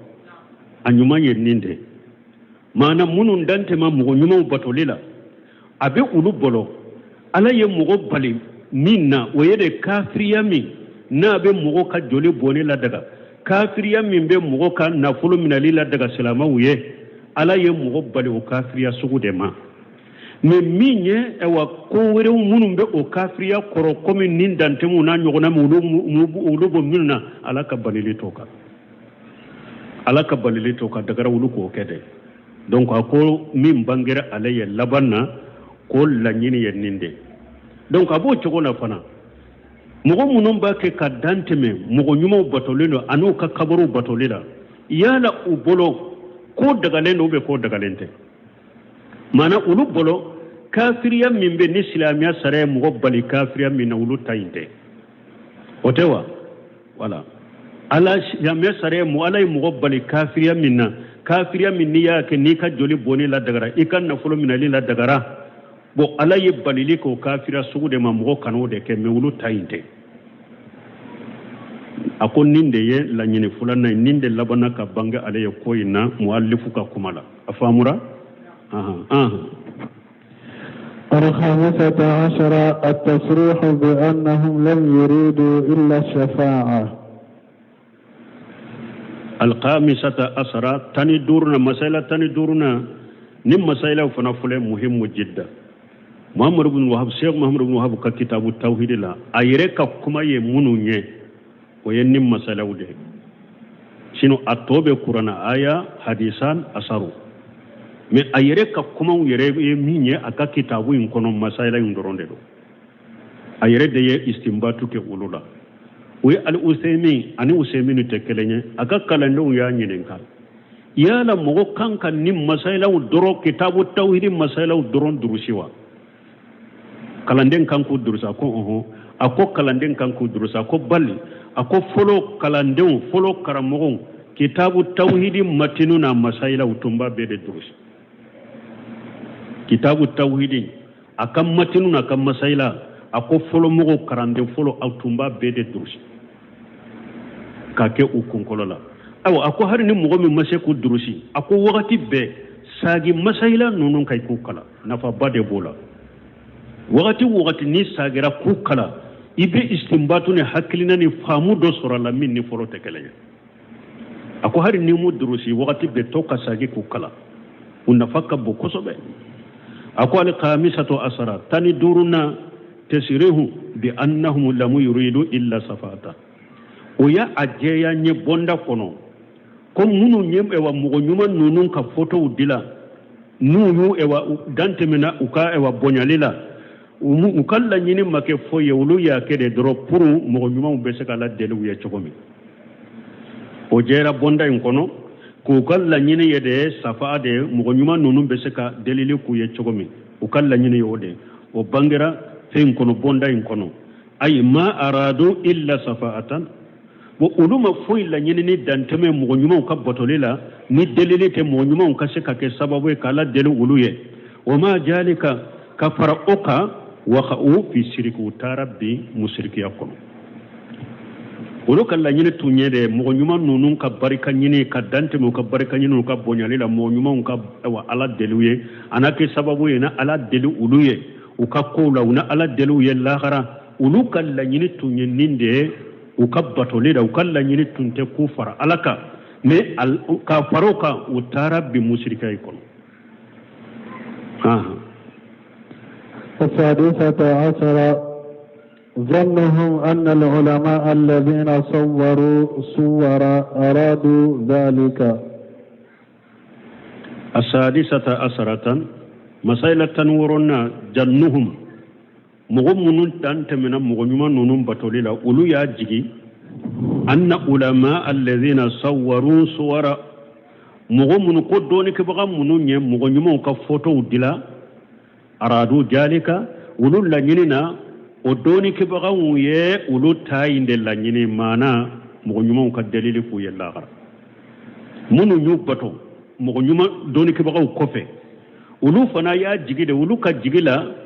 a ɲuman ye nin de maana. Minnu dan tɛmɛ mɔgɔ ɲumanw batoli la, a bɛ olu bolo, Ala ye mɔgɔ bali min na, o ye de kafiriya min n'a bɛ mɔgɔ ka joli bɔnni ladaga, kafiriya min bɛ mɔgɔ ka nafolo minɛli ladaga silamɛw ye, Ala ye mɔgɔ bali o kafiriya sugu de ma. Mais min ye ayiwa ko wɛrɛw minnu bɛ o kafiriya kɔrɔ, komi nin dantɛmɛw n'a ɲɔgɔnna min, olu bɔ minnu na, Ala ka balili t'o kan, Ala ka balili t'o kan, dagara olu k'o kɛ dɛ. Donc a ko min bangera ale ye laban na, ko laɲini ye nin de. Donc a b'o cogo la fana, mɔgɔ minnu b'a kɛ ka dan tɛmɛ mɔgɔ ɲumanw batolen don an'u ka kaburuw batoli la, yala u bolo ko dagalen don ou bien ko dagalen tɛ? Maana olu bolo, kafiriya min bɛ ni silamɛya sariya ye mɔgɔ bali kafiriya min na, olu ta in tɛ, o tɛ wa? Wala Ala silamɛya sariya mu, Ala ye mɔgɔ bali kafiriya min na, kafiriya min n'i y'a kɛ n'i ka joli bɔnni ladagara, i ka nafolo minɛli ladagara, bon, Ala ye balili k'o kafiriya sugu de ma, mɔgɔ kan'o de kɛ. Mais olu ta in tɛ. A ko nin de ye laɲini filanan ye, nin de labanna ka bange ale ye ko in na mualifu ka kuma la. A faamura, ahan ahan. الخامسة عشرة: التصريح بأنهم لم يريدوا إلا الشفاعة. الخامسة عشرة, 15na, masala 15na, ni masala fana filɛ مهم جدا. Muhammadu bin Wahab, Sheikh Muhammadu bin Wahab ka kitabu tawhidi la, a yɛrɛ ka kuma ye minnu ye, o ye nin masalaw de ye. Sinon a tɔ bɛ kurana aya, hadisan, asaru. Mais a yɛrɛ ka kumaw yɛrɛ ye min ye a ka kitabu in kɔnɔ, masala in dɔrɔn de don. A yɛrɛ de ye istinbatu kɛ olu la. O ye Ali Useymin ani Useymin tɛ kelen ye. A ka kalandenw y'a ɲininka, yala mɔgɔ kan ka nin masalaw dɔrɔn, kitabu tawhidi masalaw dɔrɔn durusi wa? Kalanden kan k'u durusi? A ko ɔhɔn. A ko kalanden kan k'u durusi. A ko bali, a ko fɔlɔ kalandenw, fɔlɔ karamɔgɔw, kitabu tawhidi matinu n'a masalaw tun b'a bɛɛ de durusi. Kitabu tawhidi a ka matinu n'a ka masayila, a ko fɔlɔ mɔgɔw, kalanden fɔlɔ, aw tun b'a bɛɛ de durusi k'a kɛ u kunkolo la. Ayiwa, a ko hali ni mɔgɔ min ma se k'u durusi, a ko wagati bɛɛ sagi masayila ninnu ka i k'u kalan, nafaba de b'o la. Wagati wagati ni sagira k'u kalan, i bɛ istinbatu ni hakilina ni faamu dɔ sɔrɔ a la min ni fɔlɔ tɛ kelen ye. A ko hali ni m'u durusi, wagati bɛɛ to ka sagi k'u kalan, u nafa ka bon kosɛbɛ. A ko الخامسة عشرة, 15na, تصريح بأنهم لم يريدوا إلا الشفاعة. O y'a a jɛya n ye bɔnda kɔnɔ ko minnu ye ɛwa mɔgɔ ɲuman ninnu ka fotow dila, n'u y'u ɛwa dan tɛmɛna u ka ɛwa bonyali la, u ka laɲini ma kɛ foyi ye, olu y'a kɛ de dɔrɔn pour mɔgɔ ɲumanw bɛ se ka ala deli u ye cogo min. O jɛra bɔnda in kɔnɔ k'u ka laɲini ye de safa de mɔgɔ ɲuman ninnu bɛ se ka delili k'u ye cogo min, u ka laɲini ye o de. O bangera fɛn in kɔnɔ, bɔnda in kɔnɔ. Ayi ma aradu illa safa'atan, bon olu ma foyi laɲini ni dantɛmɛ mɔgɔ ɲumanw ka batoli la ni delili tɛ, mɔgɔ ɲumanw ka se ka kɛ sababu ye k'ala deli olu ye. Wa ma jalika, ka fara o kan, waka'u fi siriki, u taara bin musirikiya kɔnɔ. Olu ka laɲini tun ye de mɔgɔ ɲuman ninnu ka barika ɲini, ka dantɛmɛ u ka barika ɲini, u ka bonyali la, mɔgɔ ɲumanw ka awa ala deli u ye, a na kɛ sababu ye na ala deli olu ye u ka kow la, u na ala deli u ye lahara. Olu ka laɲini tun ye nin de ye u ka batoli la. U ka laɲini tun tɛ k'u fara ala kan, mais ka fara o kan, u taara bin musirika kɔnɔ. السادسة عشرة ظنهم أن العلماء الذين صوروا صور أرادوا ذلك. السادسة عشرة مسائل تنورنا جنهم mɔgɔ minnu dan tɛmɛna mɔgɔ ɲuman ninnu batoli la, olu y'a jigi anna ulama alladhina sawwaru suwara, mɔgɔ minnu ko dɔɔnikɛbaga minnu ye mɔgɔ ɲumanw ka fotow dila, aradu jalika, olu laɲini na o dɔɔnikɛbagaw ye olu ta in de laɲini, maana mɔgɔ ɲumanw ka delili k'u ye lahara. Minnu y'u bato mɔgɔ ɲuman dɔɔnikɛbagaw kɔfɛ, olu fana y'a jigi de, olu ka jigi la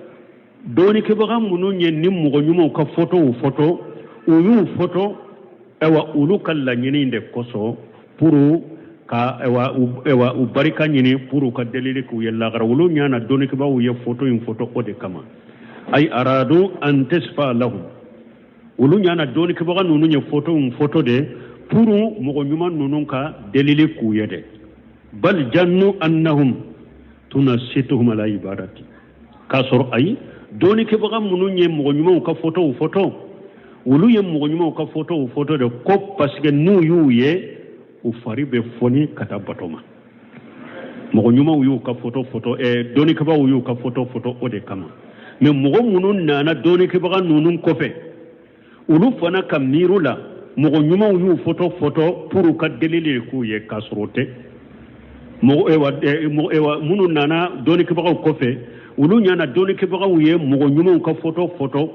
dɔɔnikɛbaga minnu ye ni mɔgɔ ɲumanw ka fotow foto, u y'u foto ayiwa olu ka laɲini de kosɔn pour ka ayiwa u barika ɲini, pour u ka delili k'u ye lahara. Olu ɲana dɔɔnikɛbagaw ye foto in foto o de kama. Ay aradu an tasfa lahum, olu ɲana dɔɔnikɛbaga ninnu ye foto in foto de pour mɔgɔ ɲuman ninnu ka delili k'u ye dɛ. Bal jannu annahum tunasituhum ala ibadati, k'a sɔrɔ ayi, dɔɔnikɛbaga minnu ye mɔgɔ ɲumanw ka fotow foto, olu ye mɔgɔ ɲumanw ka fotow foto de ko parce que n'u y'u ye, u fari bɛ foni ka taa bato ma. Mɔgɔ ɲumanw y'u ka foto foto, dɔɔnikɛbagaw y'u ka foto foto o de kama. Mais mɔgɔ minnu nana dɔɔnikɛbaga ninnu kɔfɛ, olu fana ka miiru la mɔgɔ ɲumanw y'u foto foto pour u ka delili k'u ye, k'a sɔrɔ o tɛ. Mɔgɔ ewa minnu nana dɔɔnikɛbagaw kɔfɛ, olu ɲana dɔɔnikɛbagaw ye mɔgɔ ɲumanw ka foto foto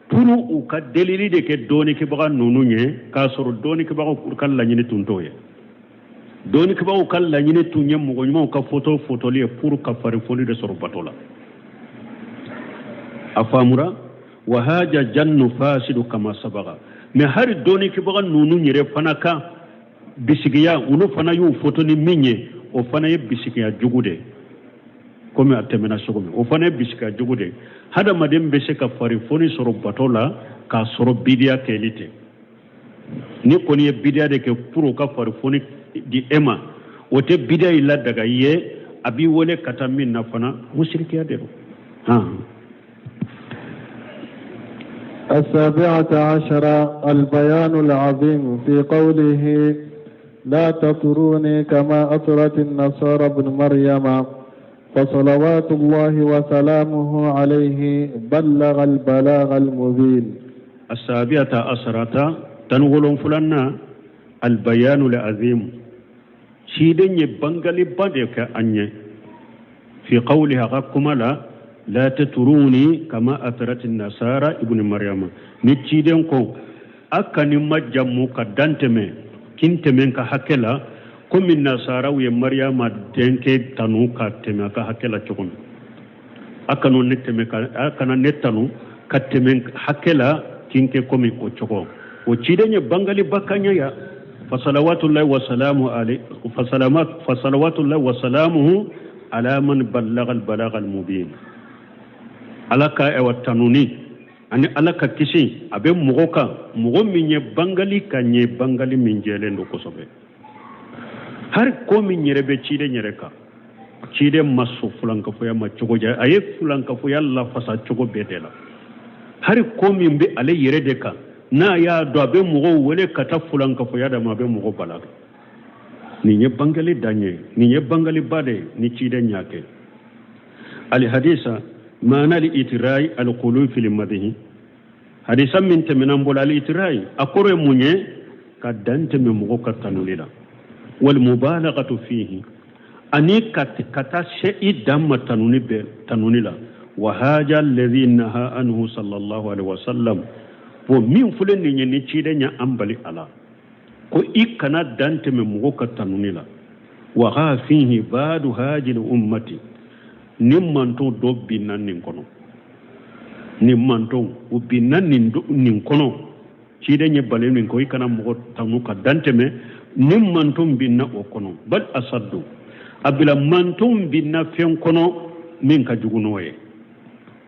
pour u ka delili de kɛ dɔɔnikɛbaga ninnu ye, k'a sɔrɔ dɔɔnikɛbagaw ka laɲini tun t'o ye. Dɔɔnikɛbagaw ka laɲini tun ye mɔgɔ ɲumanw ka foto fotoli ye pour ka farifoni de sɔrɔ bato la. A faamura wa haja jannu fasidu kama sabaga. Mais hari dɔɔnikɛbaga ninnu yɛrɛ fana ka bisigiya, olu fana y'u foto ni min ye, o fana ye bisigiya jugu de ye, komi a tɛmɛna cogo min, o fana ye bisigiya jugu de ye. Hadamaden bɛ se ka farifoni sɔrɔ bato la k'a sɔrɔ bidiya kɛli tɛ. Ni kɔni ye bidiya de kɛ pour u ka farifoni di e ma, o tɛ bidiya in ladaga i ye, a b'i wele ka taa min na fana musirikiya de don. السابعة عشرة البيان العظيم في قوله لا تطروني كما أطرت النصارى ابن مريم، فصلوات الله وسلامه عليه بلغ البلاغ المبين. السابعة عشرة تنغلون فلنا البيان العظيم سيدن يبنغلي بدك أني في قولها غكملا لا تطروني كما أطرت النصارى ابن مريم. نتيدن كو أكني مجمو كدانتمي كنتمن كحكلا كم النصارى ويا مريم دنك تنو كتمه كحكلا تكون أكنو نتمه أكنا نتنو كتمن حكلا كنك كم كوتشكو وتيدن يبنغلي بكانيا يا فصلوات الله وسلامه عليه فصلوات الله وسلامه على من بلغ البلاغ المبين. Ala ka ewa tanuni ani ala ka kisi a bɛ mɔgɔ kan, mɔgɔ min ye bangali ka ɲɛ, bangali min jɛlen don kosɛbɛ. Hari ko min yɛrɛ bɛ ciden yɛrɛ kan, ciden ma sɔn fulankafoya ma cogo jɛ, a ye fulankafoya lafasa cogo bɛɛ de la. Hari ko min bɛ ale yɛrɛ de kan, N'a y'a dɔn a bɛ mɔgɔw wele ka taa fulankafoya de ma, a bɛ mɔgɔw bala. Nin ye bangeli dan ye, nin ye bangeliba de ye ni ciden y'a kɛ. Alihadisa maana al-itrai al-qulu fil madhi, hadisa min tɛmɛna an bolo, al-itrai a kɔrɔ ye mun ye? Ka dan tɛmɛ mɔgɔ ka tanuli la, wal mubalaghatu fihi, ani ka taa se i dan ma tanuni bɛɛ tanuni la. Wa haja alladhi naha anhu sallallahu alaihi wasallam, bon min filɛ nin ye ni ciden ye an bali a la ko i kana dan tɛmɛ mɔgɔ ka tanuni la. Waqa fihi badu hajil ummati, ni manton dɔ binna nin kɔnɔ, ni manton u binna nin kɔnɔ, ciden ye bali min ko i kana mɔgɔ tanu ka dan tɛmɛ, ni manton binna o kɔnɔ. Bal asaddu, a bila manton binna fɛn kɔnɔ min ka jugu n'o ye.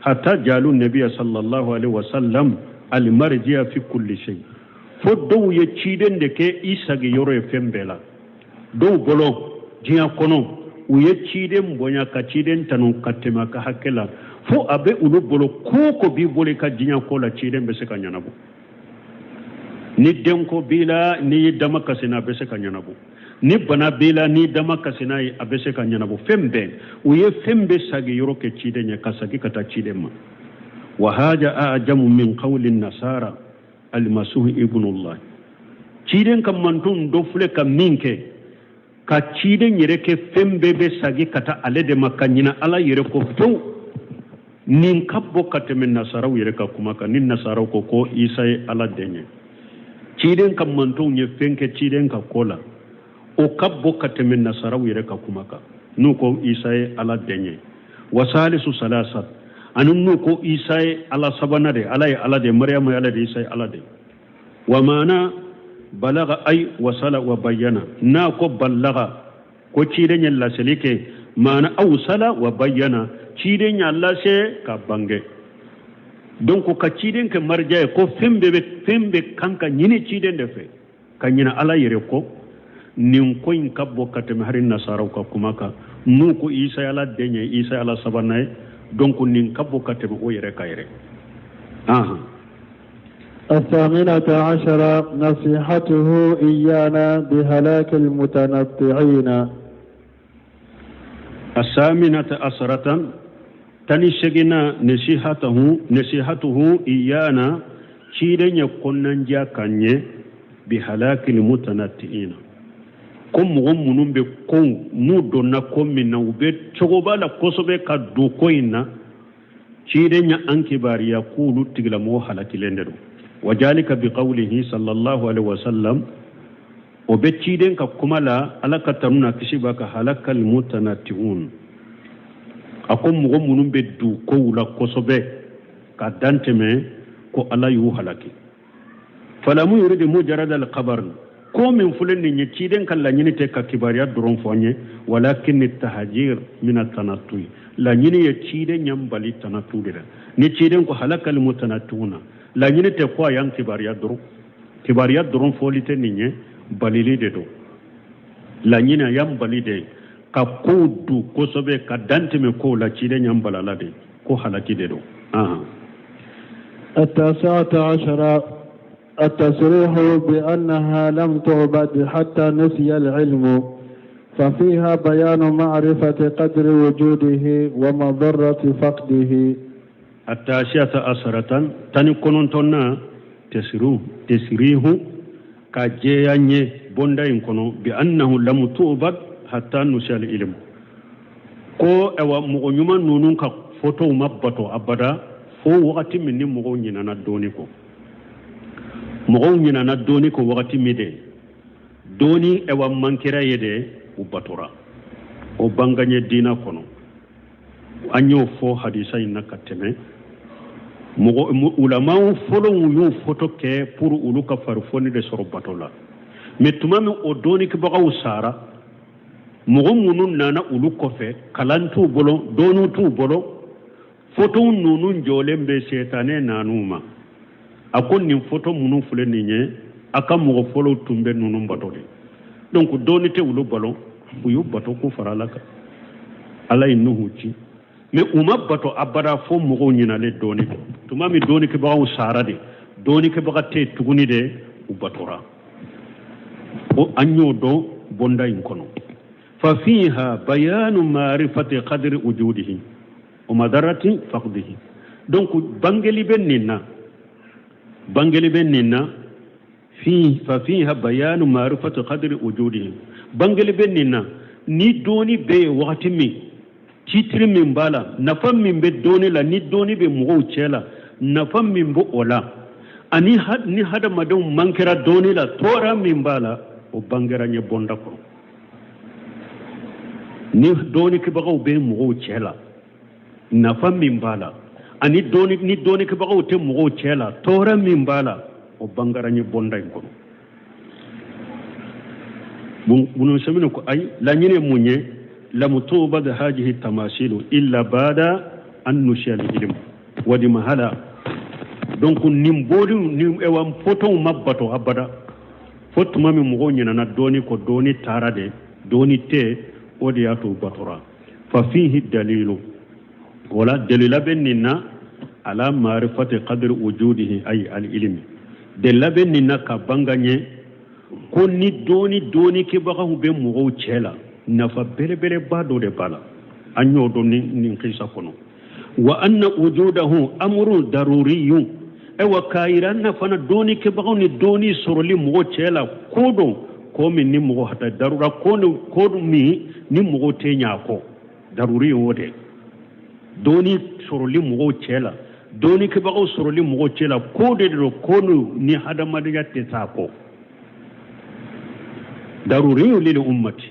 Hatta jalu nabiya sallallahu alaihi wasallam almarjiya fi kulli shay, fo dɔw ye ciden de kɛ i sagi yɔrɔ ye fɛn bɛɛ la. Dɔw bolo diɲɛ kɔnɔ u ye ciden bonya ka ciden tanu ka tɛmɛ a ka hakɛ la, fo a bɛ olu bolo ko o ko b'i bolo i ka diɲɛ ko la, ciden bɛ se ka ɲɛnabɔ. Ni denko b'i la, n'i y'i dama kasi n'a, a bɛ se ka ɲɛnabɔ. Ni bana b'i la, n'i dama kasi n'a ye, a bɛ se ka ɲɛnabɔ. Fɛn bɛɛ u ye fɛn bɛɛ sagi yɔrɔ kɛ ciden ye, ka sagi ka taa ciden ma. Wa haja ajamu min qawli nasara almasihu ibnullah, ciden ka manton dɔ filɛ ka min kɛ ka ciden yɛrɛ kɛ fɛn bɛɛ bɛ sagi ka taa ale de ma ka ɲina Ala yɛrɛ kɔ pewu. Nin ka bɔ ka tɛmɛ nasaraw yɛrɛ ka kuma kan. Ni nasaraw ko ko Isa ye Ala den ye, ciden ka mantonw ye fɛn kɛ ciden ka ko la, o ka bɔ ka tɛmɛ nasaraw yɛrɛ ka kuma kan n'u ko Isa ye Ala den ye. Wa salisu salasa, ani n'u ko Isa ye Ala sabanan de, Ala ye Ala de, Mariyama ye Ala de, Isa ye Ala de. Wa maana balaga ay wasala wa bayyana, n'a ko balaga ko ciden ye laseli kɛ, maana awsala wa bayyana, ciden y'a lase ka bange. Donc ka ciden kɛ marija ye ko fɛn bɛɛ kan ka ɲini ciden de fɛ ka ɲina Ala yɛrɛ kɔ, nin ko in ka bɔ ka tɛmɛ hali nasaraw ka kuma kan n'u ko Isa ye Ala den ye, Isa ye Ala sabanan ye. Donc nin ka bɔ ka tɛmɛ o yɛrɛ ka yɛrɛ. الثامنة عشرة نصيحته إيانا بهلاك المتنطعين. الثامنة عشرة تنشجنا نصيحته إيانا شيرين يكونن كانye بهلاك المتنطعين. Ko mɔgɔ minnu bɛ ko n'u donna ko min na, u bɛ cogoba la kosɛbɛ ka don ko in na, ciden ye an kibaruya k'olu tigilamɔgɔ halakilen de don. Wa jalika bi qawlihi sallallahu alaihi wasallam, o bɛ ciden ka kuma la, Ala ka tanu n'a kisi b'a ka, halakal mutanatiun, a ko mɔgɔ minnu bɛ don kow la kosɛbɛ ka dan tɛmɛ, ko Ala y'u halaki. Falamu yuridu mujarrad al khabar, ko min filɛ nin ye ciden ka laɲini tɛ ka kibaruya dɔrɔn fɔ an ye, walakin tahajir min tanatui, laɲini ye ciden y'an bali tanatu de la. Ni ciden ko halakal mutanatuna, laɲini tɛ ko a y'an kibaruya dɔrɔn, kibaruya dɔrɔn fɔli tɛ nin ye, balili de don. Laɲini a y'an bali de ka kow du kosɛbɛ ka dan tɛmɛ kow la, ciden y'an balala de ko halaki de don. التاسعة عشرة التصريح بأنها لم تعبد حتى نسي العلم، ففيها بيان معرفة قدر وجوده ومضرة فقده. التاسعة عشرة تنكونتنا تسريه كجياني بوندين كونو بأنه لم تعبد حتى نسي العلم. ko ewa mɔgɔ ɲuman ninnu ka fotow ma bato abada fo wagati min ni mɔgɔw ɲinana dɔɔni kɔ. Mɔgɔw ɲinana dɔɔni kɔ wagati min de dɔɔni ewa mankɛra ye de u batora. O banganye diina kɔnɔ, an y'o fɔ hadisa in na ka tɛmɛ. Mɔgɔ ulamaw fɔlɔw y'o foto kɛ pour olu ka farifoni de sɔrɔ bato la. Mais tuma min o dɔɔnikɛbagaw sara, mɔgɔ minnu nana olu kɔfɛ, kalan t'u bolo, dɔɔniw t'u bolo, fotow ninnu jɔlen bɛ setanɛ nan'u ma. A ko nin foto minnu filɛ nin ye, a ka mɔgɔ fɔlɔw tun bɛ ninnu bato de. Donc dɔɔni tɛ olu balo, u y'u bato k'u fara Ala kan. Ala ye Nuhu ci, mais u ma bato abada fo mɔgɔw ɲinalen dɔɔni kɔ. Tuma min dɔɔnikɛbagaw sara de, Dɔɔnikɛbaga tɛ yen tuguni de, u batora o. An y'o dɔn bonda in kɔnɔ. Fa fiha bayanu marifati qadri wujudihi wa madarati faqdihi. Donc bangeli bɛ nin na, bangeli bɛ nin na. Fi fa fiha bayanu marifati qadri wujudihi, bangeli bɛ nin na. Ni dɔɔni bɛ yen wagati min, titiri min b'a la, nafa min bɛ dɔɔni la, ni dɔɔni bɛ mɔgɔw cɛ la, nafa min bɛ o la, ani ni hadamadenw mankɛra dɔɔni la, tɔɔrɔ min b'a la, o bangera ɲɛ bonda kɔnɔ. Ni dɔɔnikɛbagaw bɛ mɔgɔw cɛ la, nafa min b'a la, ani ni dɔɔnikɛbagaw tɛ mɔgɔw cɛ la, tɔɔrɔ min b'a la, o bangera ɲɛ bonda in kɔnɔ. Bunu Usaymin ko ayi, laɲini ye mun ye? Lam tubad hadihi tamasilu illa bada an nushiya ilmu wadi mahala. Donc nin bodiw ni ewa photow ma bato abada fo tuma min mɔgɔw ɲinana dɔɔni kɔ, dɔɔni taara de, dɔɔni tɛ, o de y'a to u batora. Fa fihi dalilu, wala dalila bɛ nin na, ala marifati qadri wujudihi ay al ilmi. Dalila bɛ nin na ka banga ɲɛ ko ni dɔɔni dɔɔnikɛbagaw bɛ mɔgɔw cɛ la, nafa belebeleba dɔ de b'a la. An y'o dɔn nin kisa kɔnɔ. Wa anna wujudahu amrun daruriyun. Ayiwa, k'a yira an na fana, dɔɔnikɛbagaw ni dɔɔni sɔrɔli mɔgɔ cɛ la, ko don ko min ni mɔgɔ hata darura ko ni ko min ni mɔgɔ tɛ ɲɛ a kɔ. Daruri ye o de, dɔɔni sɔrɔli mɔgɔw cɛ la, dɔɔnikɛbagaw sɔrɔli mɔgɔw cɛ la, ko de don ko ni hadamadenya tɛ taa kɔ. Daruri lil ummati,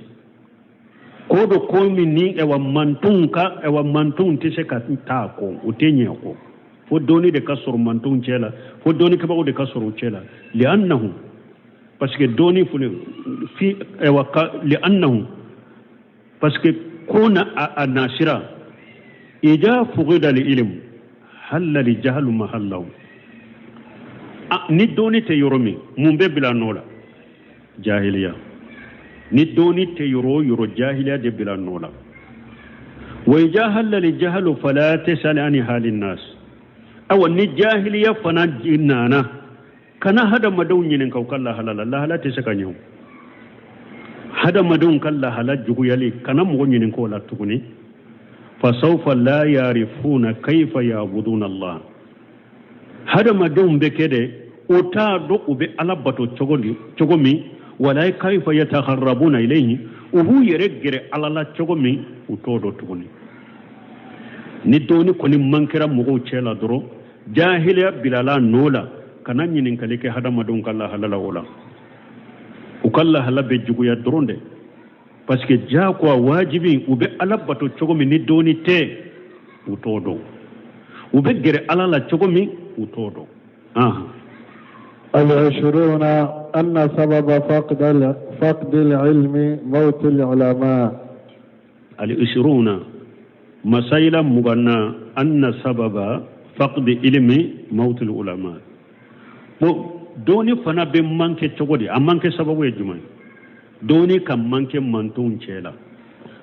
ko do ko min ni ɛwa mantonw ka ɛwa mantonw tɛ se ka taa kɔ, u tɛ ɲɛ kɔ, fo dɔɔni de ka sɔrɔ mantonw cɛ la, fo dɔɔnikɛbagaw de ka sɔrɔ u cɛ la. Li'annahu, parce que dɔɔni fune fi ɛwa ka li'annahu, parce que ko na a nasira ida fugida li ilmu halla li jahlu mahallahu. Ni dɔɔni tɛ yɔrɔ min, mun bɛ bila nɔ la? Jahiliya. Ni dɔɔni tɛ yɔrɔ o yɔrɔ, jahiliya de bila nɔ la. Wa ida halla li jahlu fala tasal ani halin nas. Awa, ni jahiliya fana nana, kana hadamadenw ɲininka u ka lahala la, lahala tɛ se ka ɲɛ. Hadamadenw ka lahala juguyali, kana mɔgɔ ɲininka o la tuguni. Fasawfa la yarifuna kayfa yabuduna Allah. Hadamadenw bɛ kɛ de, o t'a dɔn u bɛ Ala bato cogo di, cogo min, wala kayfa yatakarrabuna ilayhi, u b'u yɛrɛ gɛrɛ Ala la cogo min, u t'o dɔn tuguni. Ni dɔɔni kɔni man kɛra mɔgɔw cɛ la dɔrɔn, jahiliya bilala nɔ la. Kana ɲininkali kɛ hadamadenw ka lahala la, o la u ka lahala bɛ juguya dɔrɔn de, parce que jagoya wajibi, u bɛ Ala bato cogo min ni dɔɔni tɛ, u t'o dɔn. U bɛ gɛrɛ Ala la cogo min, u t'o dɔn. العشرون أن سبب فقد العلم موت العلماء. العشرون، مسائل مغنى، أن سبب فقد علم موت العلماء. Bon, dɔɔni fana bɛ manqué cogo di? A manqué sababu ye jumɛn ye? Dɔɔni ka manqué mantonw cɛ la,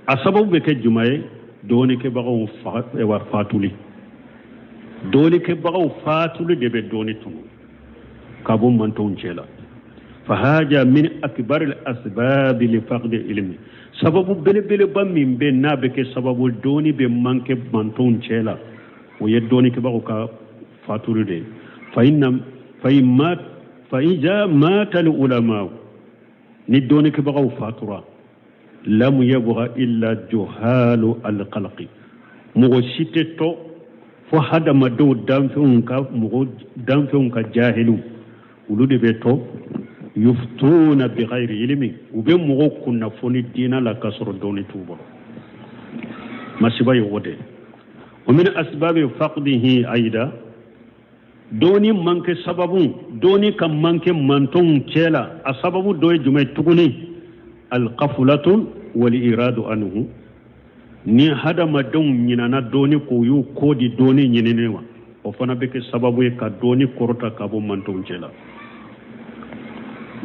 a sababu bɛ kɛ jumɛn ye? Dɔɔnikɛbagaw fa fatuli. Dɔɔnikɛbagaw fatuli de bɛ dɔɔni tunu ka bɔ mantonw cɛ la. Fahaja min akbar al asbab li faqd ilmi. Sababu belebeleba min bɛ n'a bɛ kɛ sababu dɔɔni bɛ manqué mantonw cɛ la, o ye dɔɔnikɛbagaw ka fatuli de ye. Fa inna fa imma fa iza mata al ulama, ni dɔɔnikɛbagaw fatura, lam yabgha illa juhalu al khalqi, mɔgɔ si tɛ to fo hadamadenw danfɛnw ka mɔgɔ danfɛnw ka jahiliw, olu de bɛ to. Yuftuna bighayri ilmi, u bɛ mɔgɔw kunnafoni diinɛ la k'a sɔrɔ dɔɔni t'u bolo. Masiba ye o de. Wa min asbabi faqdihi aida, dɔɔni manqué sababu, dɔɔni ka manqué mantonw cɛ la, a sababu dɔ ye jumɛn tuguni? Alqaflatu wal iradu anhu. Ni hadamadenw ɲinana dɔɔni k'o y'u ko di dɔɔni ɲinini ma, o fana bɛ kɛ sababu ye ka dɔɔni kɔrɔta ka bɔ mantonw cɛ la.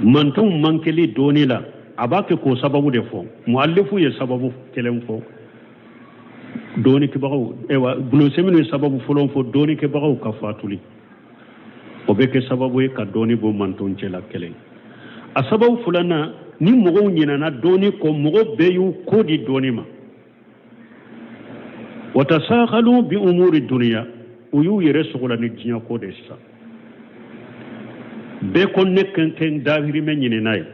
Mantonw mankeli dɔɔni la, a b'a kɛ k'o sababu de fɔ. Muallifu ye sababu kelen fɔ, dɔɔnikɛbagaw. Ewa, Bunu Usaymin ye sababu fɔlɔ fɔ, dɔɔnikɛbagaw ka fatuli. O bɛ kɛ sababu ye ka dɔɔni bɔ manton cɛ la kelen. A sababu filanan, ni mɔgɔw ɲinana dɔɔni kɔ, mɔgɔ bɛɛ y'u kɔ di dɔɔni ma. Watasakalu bi umuri duniya, u y'u yɛrɛ sogola ni diɲɛ ko de sisan. Bɛɛ ko ne ka kɛ n dahirimɛ ɲinina ye,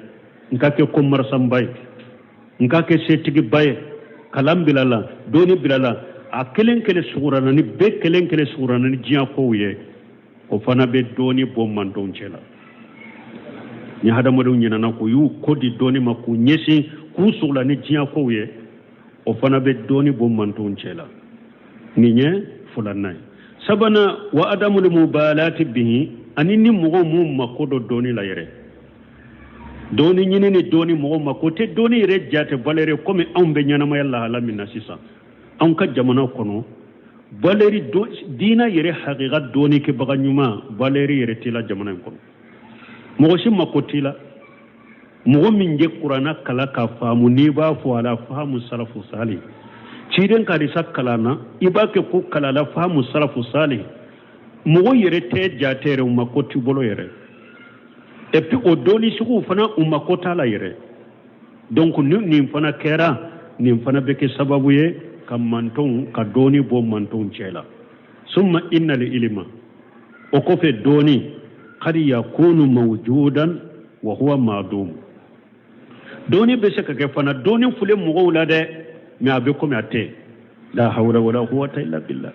n ka kɛ commerçantba ye, n ka kɛ setigiba ye. Kalan bilala, dɔɔni bilala, a kelen kelen sugurana ni bɛɛ kelen kelen sugurana ni diɲɛ kow ye. O fana bɛ dɔɔni bɔ mantonw cɛ la. Ni hadamadenw ɲinana k'u y'u kɔ di dɔɔni ma, k'u ɲɛsin k'u sugula ni diɲɛ kow ye, o fana bɛ dɔɔni bɔ mantonw cɛ la. Nin ye filanan ye. Sabanan, wa adamul mubalati bihi, ani ni mɔgɔw m'u mako don dɔɔni la yɛrɛ, dɔɔni ɲini ni dɔɔni mɔgɔw mako tɛ dɔɔni yɛrɛ jate valeur. Komi anw bɛ ɲɛnamaya lahala min na sisan anw ka jamana kɔnɔ, valeur diina yɛrɛ hakika dɔɔni kɛbaga ɲuman, valeur yɛrɛ t'i la jamana in kɔnɔ. Mɔgɔ si mako t'i la. Mɔgɔ min ye kuranna kalan k'a faamu, n'i b'a fɔ ala fahamu salafu sali, ciden ka hadisa kalan na, i b'a kɛ ko kalala fahamu salafu sali, mɔgɔ yɛrɛ tɛ jate yɛrɛ, u mako t'i bolo yɛrɛ. Et puis o dɔɔni suguw fana, u mako t'a la yɛrɛ. Donc ni nin fana kɛra, nin fana bɛ kɛ sababu ye ka mantonw ka dɔɔni bɔ mantonw cɛ la. Summa innal ilima, o kɔfɛ dɔɔni kadi yakunu mawjudan wa huwa ma'dum. Dɔɔni bɛ se ka kɛ fana, dɔɔni filɛ mɔgɔw la dɛ, mais a bɛ komi a tɛ. La hawla wala quwwata illa billah.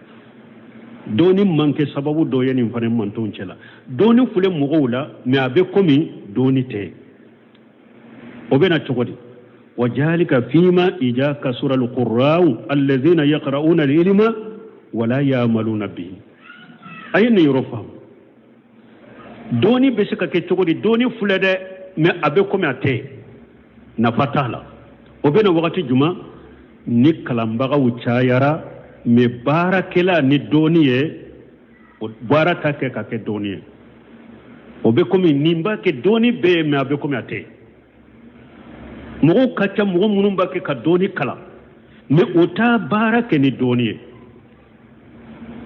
Dɔɔni manque sababu dɔ ye nin fana mantonw cɛ la. Dɔɔni filɛ mɔgɔw la, mais a bɛ komi dɔɔni tɛ. O bɛ na cogo di? Wajalika fima ija kasura alqurra'u alladhina yaqra'una alilma wala ya'maluna bihi. A ye nin yɔrɔ faamu. Dɔɔni bɛ se ka kɛ cogo di? Dɔɔni filɛ dɛ, mais a bɛ komi a tɛ, nafa t'a la. O bɛ na wagati jumɛn? Ni kalanbagaw cayara, mais baarakɛla ni dɔɔni ye, o baara ta kɛ ka kɛ dɔɔni ye, o bɛ komi nin b'a kɛ dɔɔni bɛ yen, mais a bɛ komi a tɛ. Mɔgɔw ka ca, mɔgɔ minnu b'a kɛ ka dɔɔni kalan, mais o t'a baara kɛ ni dɔɔni ye.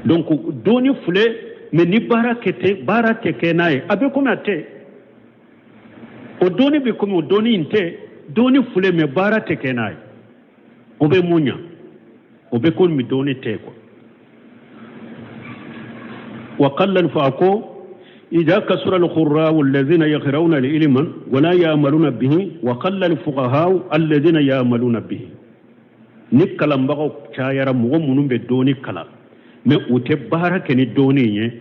Donc dɔɔni filɛ, mais ni baara kɛ tɛ, baara tɛ kɛ n'a ye, a bɛ komi a tɛ. O dɔɔni bɛ komi o dɔɔni in tɛ. Dɔɔni filɛ, mais baara tɛ kɛ n'a ye, o bɛ mun ɲa? O bɛ komi dɔɔni tɛ quoi. Wa qalla fa ko إذا كثر القراء الذين يقرؤون العلم ولا يعملون به وقل الفقهاء الذين يعملون به. Ni kalanbagaw cayara, mɔgɔ minnu bɛ dɔɔni kalan, mais u tɛ baara kɛ ni dɔɔni ye,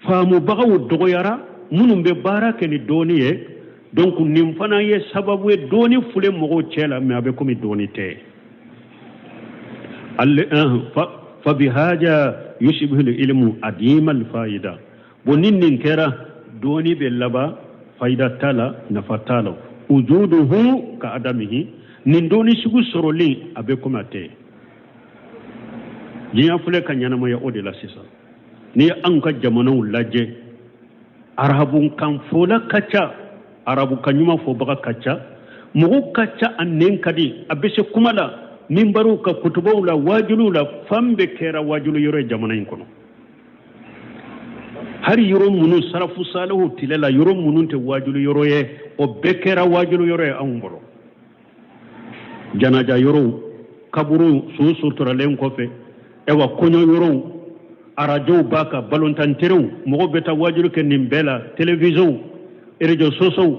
faamubagaw dɔgɔyara minnu bɛ baara kɛ ni dɔɔni ye. Donc nin fana ye sababu ye, dɔɔni filɛ mɔgɔw cɛ la, mais a bɛ komi dɔɔni tɛ. Fa bihaja yushbihu ilmu adima alfaida. Bon, ni nin kɛra, dɔɔni bɛ laban fayida t'a la, nafa t'a la. Wujuduhu ka adamihi, nin dɔɔni sugu sɔrɔlen, a bɛ komi a tɛ. Diɲɛ filɛ ka ɲɛnamaya o de la sisan. N'i ye anw ka jamanaw lajɛ, arabukan fɔla ka ca, arabukan ɲuman fɔbaga ka ca, mɔgɔw ka ca, a nɛn ka di, a bɛ se kuma la, minbariw ka kutubaw la, wajuliw la, fan bɛɛ kɛra wajulu yɔrɔ ye jamana in kɔnɔ. Hali yɔrɔ minnu sarafu salihu tile la, yɔrɔ minnu tɛ wajulu yɔrɔ ye, o bɛɛ kɛra wajulu yɔrɔ ye anw bolo. Janaja yɔrɔw, kaburu su suturalen kɔfɛ, ɛwa, kɔɲɔ yɔrɔw, arajow b'a kan, balontanterew, mɔgɔw bɛ taa wajulu kɛ nin bɛɛ la, télévisionw, réseaux sociaux,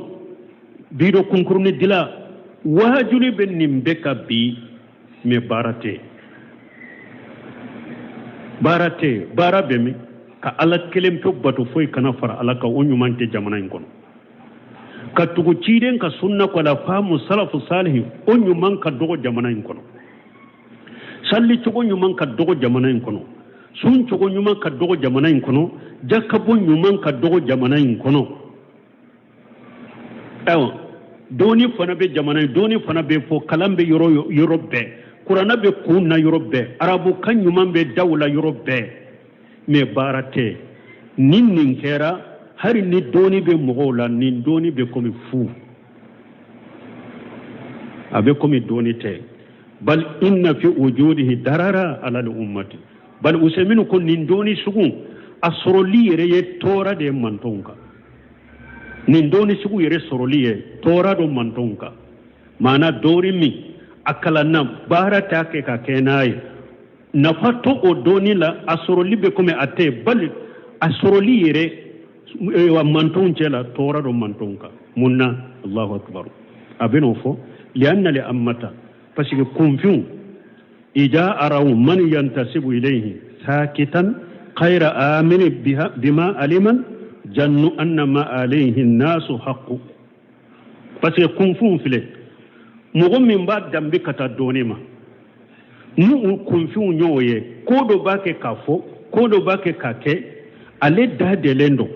bidon kunkurunin dila, wajuli bɛ nin bɛɛ ka bi, mais baara tɛ, baara tɛ. Baara bɛ min? Ka Ala kelen pe bato, foyi kana fara Ala kan, o ɲuman tɛ jamana in kɔnɔ. Ka tugu ciden ka sunna kɔ la, faamu salafu salihi, o ɲuman ka dɔgɔ jamana in kɔnɔ. Salli cogo ɲuman ka dɔgɔ jamana in kɔnɔ, sun cogo ɲuman ka dɔgɔ jamana in kɔnɔ, jakabo ɲuman ka dɔgɔ jamana in kɔnɔ. Ayiwa, dɔɔni fana bɛ jamana in, dɔɔni fana bɛ fɔ, kalan bɛ yɔrɔ yɔrɔ bɛɛ, kuranna bɛ kun na yɔrɔ bɛɛ, arabukan ɲuman bɛ daw la yɔrɔ bɛɛ, mais baara tɛ. Ni nin kɛra, hali ni dɔɔni bɛ mɔgɔw la, nin dɔɔni bɛ komi fu, a bɛ komi dɔɔni tɛ. Bal inna fi wujudihi darara ala al ummati. Bal Usɛminu ko nin dɔɔni sugu, A sɔrɔli yɛrɛ ye tɔɔrɔ de ye mantɔnw kan. Nin dɔnni sugu yɛrɛ sɔrɔli ye tɔɔrɔ don mantɔnw kan. Maana dɔnni min a kalanna, baara t'a kɛ ka kɛ n'a ye, nafa to o dɔnni la, a sɔrɔli bɛ komi a tɛ bali. A sɔrɔli yɛrɛ wa mantɔnw cɛ la, tɔɔrɔ don mantɔnw kan. Mun na? Allahu akbar. A bɛn'o fɔ lianna li ammata, parce que kunfinw ida araw man yantasibu ilayhi sakitan khayra amini biha bima aliman jannu anna ma alayhi nasu haqqu. Parce que kunfinw filɛ, mɔgɔ min b'a danbe ka taa dɔɔni ma, n'u u kunfinw y'o ye, ko dɔ b'a kɛ k'a fɔ, ko dɔ b'a kɛ k'a kɛ, ale da delen don,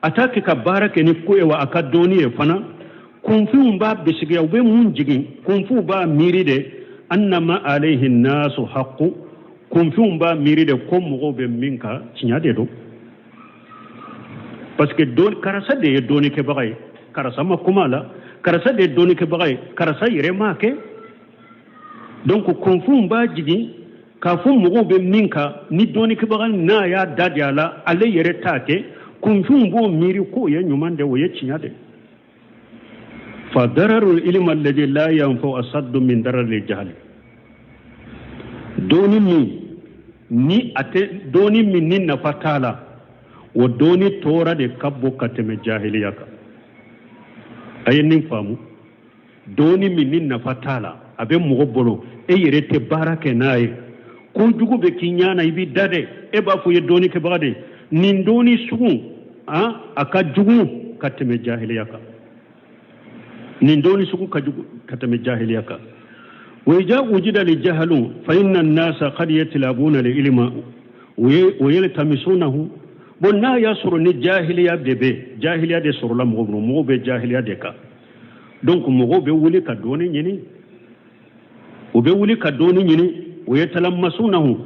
a t'a kɛ ka baara kɛ ni ko ye wa a ka dɔɔni ye fana. Kunfinw b'a bisigiya, u bɛ mun jigin? Kunfinw b'a miiri de annama alayhi nasu haqqu. Kunfinw b'a miiri de ko mɔgɔw bɛ min kan, tiɲɛ de don, parce que don karisa de ye dɔɔnikɛbaga ye, karisa ma kuma la, karisa de ye dɔɔnikɛbaga ye, karisa yɛrɛ m'a kɛ. Donc kunfinw b'a jigin k'a fɔ mɔgɔw bɛ min kan, ni dɔɔnikɛbaga n'a y'a da de a la, ale yɛrɛ t'a kɛ, kunfinw b'o miiri k'o ye ɲuman de, o ye tiɲɛ de. Fa dararul ilma alladhi la yanfa'u asaddu min dararil jahli. Dɔɔni min ni a tɛ, dɔɔni min ni nafa t'a la, o dɔɔni tɔɔrɔ de ka bon ka tɛmɛ jahiliya kan. A ye nin faamu. Dɔɔni min ni nafa t'a la, a bɛ mɔgɔ bolo, e yɛrɛ tɛ baara kɛ n'a ye, kojugu bɛ k'i ɲɛ na, i b'i da dɛ, e b'a fɔ i ye dɔɔni kɛbaga de. Nin dɔɔni sugu, a ka jugu ka tɛmɛ jahiliya kan. Nin dɔɔni sugu ka jugu ka tɛmɛ jahiliya kan. Wa ija wujida li jahalu fa inna an-nasa qad yatlabuna li ilma wa yaltamisunahu. Bon, n'a y'a sɔrɔ ni jahiliya de bɛ, jahiliya de sɔrɔla mɔgɔ bolo, mɔgɔw bɛ jahiliya de kan. Donc mɔgɔw bɛ wuli ka dɔɔni ɲini, u bɛ wuli ka dɔɔni ɲini, o ye talamasunahu.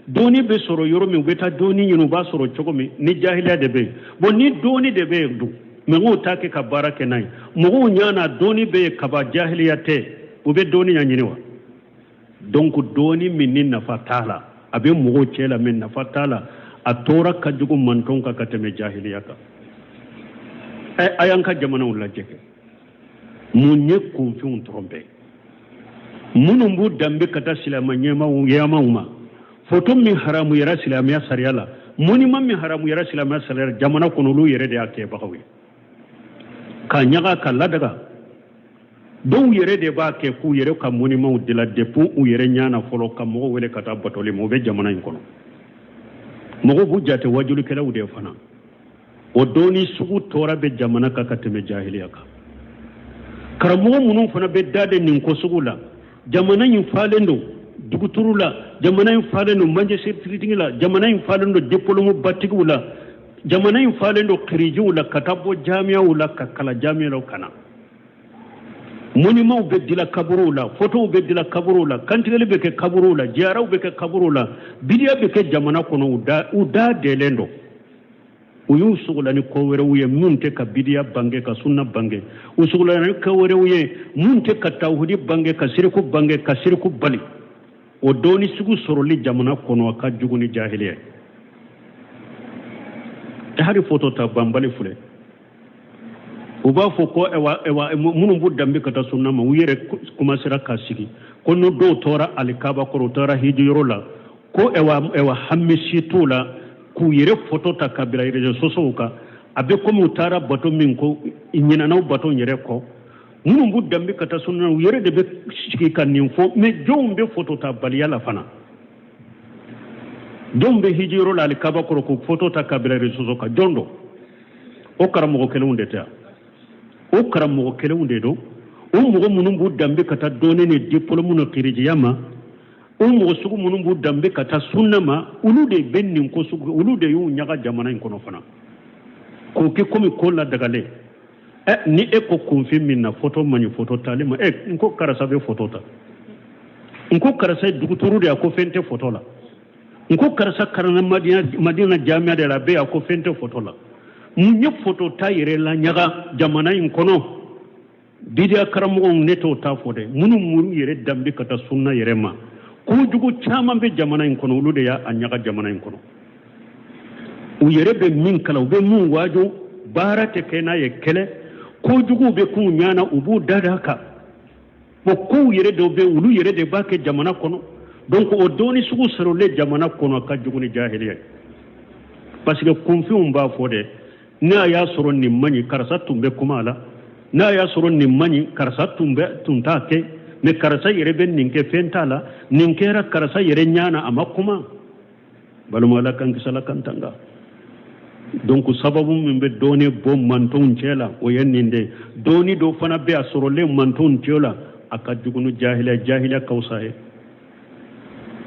Dɔɔni bɛ sɔrɔ yɔrɔ min, u bɛ taa dɔɔni ɲini, u b'a sɔrɔ cogo min ni jahiliya de bɛ yen. Bon, ni dɔɔni de bɛ yen dun, mɔgɔw t'a kɛ ka baara kɛ n'a ye, mɔgɔw ɲana dɔɔni bɛ yen kaba, jahiliya tɛ, u bɛ dɔɔni ɲɛɲini wa? Donc dɔɔni min ni nafa t'a la, a bɛ mɔgɔw cɛ la, mais nafa t'a la, a tɔɔrɔ ka jugu mantɔn kan ka tɛmɛ jahiliya kan. Ɛ, a y'an ka jamanaw lajɛ kɛ, mun ye kunfinw tɔrɔmpɛ? Minnu b'u danbe ka taa silamɛ ɲɛmaw ɲɛmaw ma, foto min haramuyara silamɛya sariya la, monument min haramuyara silamɛya sariya la jamana kɔnɔ, olu yɛrɛ de y'a kɛbagaw ye ka ɲaga ka ladaga. Dɔw yɛrɛ de b'a kɛ k'u yɛrɛ ka monumentw dilan depuis u yɛrɛ ɲana fɔlɔ, ka mɔgɔw wele ka taa batoli ma. O bɛ jamana in kɔnɔ, mɔgɔw b'u jate wajulikɛlaw de fana. O dɔɔni sugu tɔɔrɔ bɛ jamana kan ka tɛmɛ jahiliya kan. Karamɔgɔ minnu fana bɛ da de nin ko sugu la, jamana in falen don duguturu la, jamana in falen don manjɛsɛritigi la, jamana in falen don diplôme batigiw la, jamana in falen don kirijiw la, ka taa bɔ jamiyaw la, ka kala jamiyaw ka na. Monumentw bɛ dila kaburuw la, fotow bɛ dila kaburuw la, kantigɛli bɛ kɛ kaburuw la, jiyaraw bɛ kɛ kaburuw la, bidiya bɛ kɛ jamana kɔnɔ. U da dɛlen don. U y'u sogola ni ko wɛrɛw ye mun tɛ ka bidiya bange ka sunna bange. U sogola ni ko wɛrɛw ye mun tɛ ka tawhidi bange, ka siriku bange, ka siriku bali. O dɔɔni sugu sɔrɔli jamana kɔnɔ, a ka jugu ni jahiliya ye. Hali foto ta banbali filɛ, u b'a fɔ ko ɛwa ɛwa, minnu b'u danbe ka taa sunna ma, u yɛrɛ kumasera ka sigi ko n'u dɔw tora alikaba kɔrɔ, u taara hiji yɔrɔ la, ko ɛwa ɛwa, hami si t'u la k'u yɛrɛ foto ta ka bila réseaux sociaux kan. A bɛ komi u taara bato min ko ɲinɛna bato yɛrɛ kɔ. Minnu b'u danbe ka taa sunna, u yɛrɛ de bɛ sigi ka nin fɔ. Mais jɔnw bɛ foto ta baliya la fana? Jɔnw bɛ hiji yɔrɔ la alikaba kɔrɔ k'u foto ta ka bila réseaux sociaux kan? Jɔn don? O karamɔgɔ kelenw de tɛ yan? O karamɔgɔ kelenw de don. O mɔgɔ minnu b'u danbe ka taa dɔɔni ni diplôme ni kirijiya ma, o mɔgɔ sugu minnu b'u danbe ka taa sunna ma, olu de bɛ nin ko sugu, olu de y'u ɲaga jamana in kɔnɔ fana k'o kɛ komi ko ladagalen. Ɛ, ni e ko kunfin min na foto man ɲi, foto tali ma, ɛ, n ko karisa bɛ foto ta, n ko karisa ye duguturu de ye, a ko fɛn tɛ foto la, n ko karisa karanna Madina jamiya de la, a bɛ yen, a ko fɛn tɛ foto la. Mun ye foto ta yɛrɛ la ɲaga jamana in kɔnɔ? Bidiya karamɔgɔw, ne t'o ta fɔ dɛ, minnu m'u yɛrɛ danbe ka taa sunna yɛrɛ ma, kojugu caman bɛ jamana in kɔnɔ, olu de y'a ɲaga jamana in kɔnɔ. U yɛrɛ bɛ min kalan, u bɛ min waaju, baara tɛ kɛ n'a ye kɛlɛ. Kojuguw bɛ k'u ɲɛ na, u b'u da d'a kan. Bon, kow yɛrɛ dɔw bɛ, olu yɛrɛ de b'a kɛ jamana kɔnɔ. Donc o dɔnni sugu sɔrɔlen jamana kɔnɔ ka jugu ni jahiliya ye, parce que kunfinw b'a fɔ dɛ: n'a y'a sɔrɔ nin man ɲi, karisa tun bɛ kuma a la. N'a y'a sɔrɔ nin man ɲi, karisa tun bɛ tun t'a kɛ. Mais karisa yɛrɛ bɛ nin kɛ, fɛn t'a la. Nin kɛra karisa yɛrɛ ɲɛ na, a ma kuma. Balima, Ala k'an kisi, Ala k'an tanga. Donc sababu min bɛ dɔɔni bɔ mantonw cɛ la, o ye nin de. Dɔɔni dɔ fana bɛ a sɔrɔlen mantonw cɛ la, a ka jugu ni jahiliya, jahiliya ka fisa ye,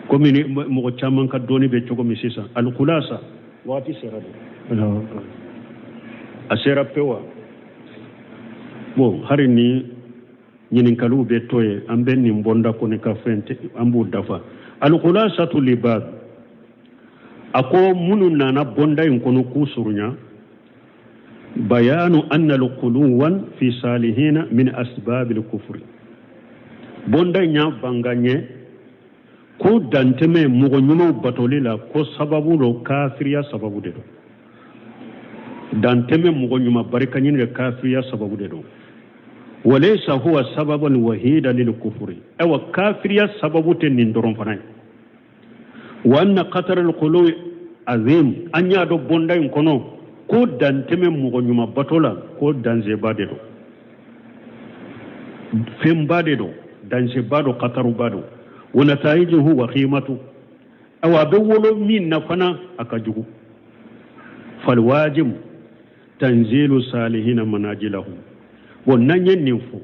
komi ni mɔgɔ caman ka dɔɔni bɛ cogo min sisan. Alikulasa, waati sera de, a sera pewu wa? Bon, hari ni ɲininkaliw bɛ to yen, an bɛ nin bɔnda kɔni ka fɛn an b'o dafa. Alikulasatu libab, a ko minnu nana bɔnda in kɔnɔ k'u surunya: bayanu anna alquluwan fi salihina min asbabil kufri. Bɔnda in y'a banga ɲɛ ko dantɛmɛ mɔgɔ ɲumanw batoli la, ko sababu don, kafiriya sababu de don. Dantɛmɛ mɔgɔ ɲuman barika ɲini de, kafiriya sababu de don. Walaysa huwa sababan wahida lil kufri. Ayiwa, kafiriya sababu tɛ nin dɔrɔn fana ye. Wa anna khatara al-quluwi azim. An y'a dɔn bonda in kɔnɔ ko dantɛmɛ mɔgɔ ɲuman bato la, ko danseba de don, fɛnba de don, danseba don, khataruba don. Wa nataijuhu wakhimatu. Awa, a bɛ wolo min na fana, a ka jugu. Falwajibu tanzilu salihina manajilahum. Bon, n'an ye nin fɔ,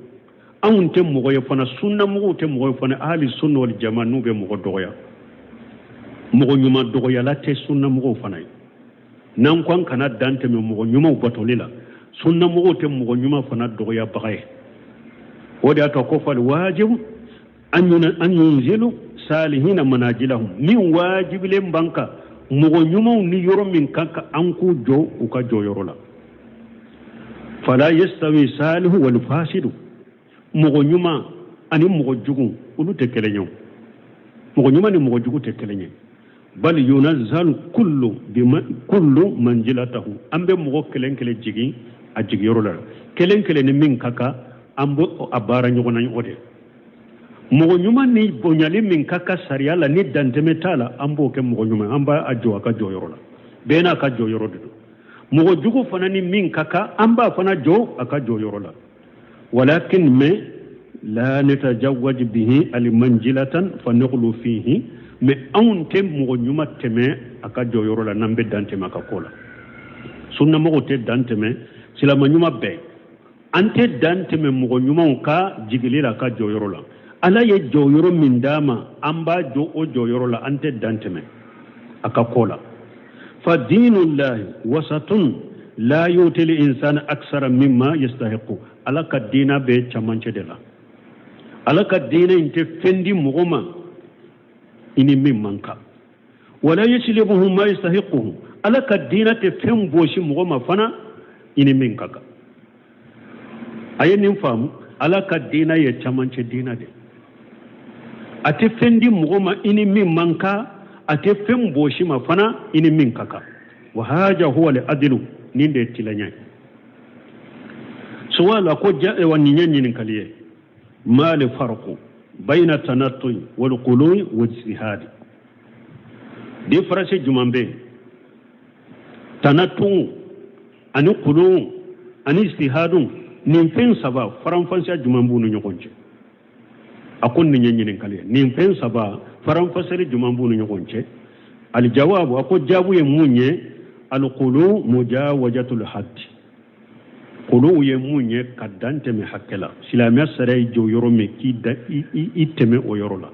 anw tɛ mɔgɔ ye fana, sunnamɔgɔw tɛ mɔgɔ ye fana, ahali sunna wal jama, n'u bɛ mɔgɔ dɔgɔya. Mɔgɔ ɲuman dɔgɔyala tɛ sunnamɔgɔw fana ye. N'an ko an kana dan tɛmɛ mɔgɔ ɲumanw batoli la, sunnamɔgɔw tɛ mɔgɔ ɲuman fana dɔgɔyabaga ye. O de y'a to ko fal wajibu an yunzilu salihina manajilahum. Min wajibilen b'an kan, mɔgɔ ɲumanw ni yɔrɔ min kan ka an k'u jɔ u ka jɔyɔrɔ la. Fala yastawi salihu wal fasidu. Mɔgɔ ɲuman ani mɔgɔ jugu, olu tɛ kelen ye. Mɔgɔ ɲuman ni mɔgɔ jugu tɛ kelen ye. Bal yunazzalu kullu bima kullu manjilatahu. An bɛ mɔgɔ kelen kelen jigin a jigiyɔrɔ la. Kelen kelen ni min ka kan, an bɛ a baara ɲɔgɔn na o de. Mɔgɔ ɲuman ni bonyali min ka kan sariya la, ni dantɛmɛ t'a la, an b'o kɛ mɔgɔ ɲuman, an b'a jɔ a ka jɔyɔrɔ la. Bɛɛ n'a ka jɔyɔrɔ de don. Mɔgɔ jugu fana ni min ka kan, an b'a fana jɔ a ka jɔyɔrɔ la. Walakin, mais la natajawwaj bihi alimanjilatan fa naghlu fihi. Mais anw tɛ mɔgɔ ɲuman tɛmɛ a ka jɔyɔrɔ la n'an bɛ dan tɛmɛ a ka ko la. Sunnamɔgɔw tɛ dan tɛmɛ, silama ɲuman bɛɛ, an tɛ dan tɛmɛ mɔgɔ ɲumanw ka jigili la a ka jɔyɔrɔ la. Ala ye jɔyɔrɔ min d'a ma, an b'a jɔ o jɔyɔrɔ la, an tɛ dan tɛmɛ a ka ko la. Fa dinullahi wasatun la yuti l insana aksara mimma yastahiqu. Ala ka diina bɛ camancɛ de la. Ala ka diina in tɛ fɛn di mɔgɔ ma i ni min man kan. Wala yuslibuhu ma yastahiquhu. Ala ka diina tɛ fɛn bɔsi mɔgɔ ma fana i ni min ka kan. A ye nin faamu: Ala ka diina ye camancɛ diina de. A tɛ fɛn di mɔgɔ ma i ni min man kan, a tɛ fɛn bɔsi ma fana i ni min ka kan. Wa haja huwa al adlu. Nin de ye tilenya ye. Suwala ko wa nin ye ɲininkali ye: ma le farqu bayna tanattu'i wal quluwi wal ijtihadi? Différence jumɛn bɛ yen tanattu ani qulu ani ijtihadu, nin fɛn saba, faranfasiya jumɛn b'u ni ɲɔgɔn cɛ? A ko nin ye ɲininkali ye: nin fɛn saba, faranfasiyali jumɛn b'u ni ɲɔgɔn cɛ? Alijawabu, a ko jaabu ye mun ye? Alqulu mujawajatul haddi. Qulu ye mun ye? Ka dan tɛmɛ hakɛ la. Silamɛya sariya y'i jɔ yɔrɔ min, k'i da i tɛmɛ o yɔrɔ la,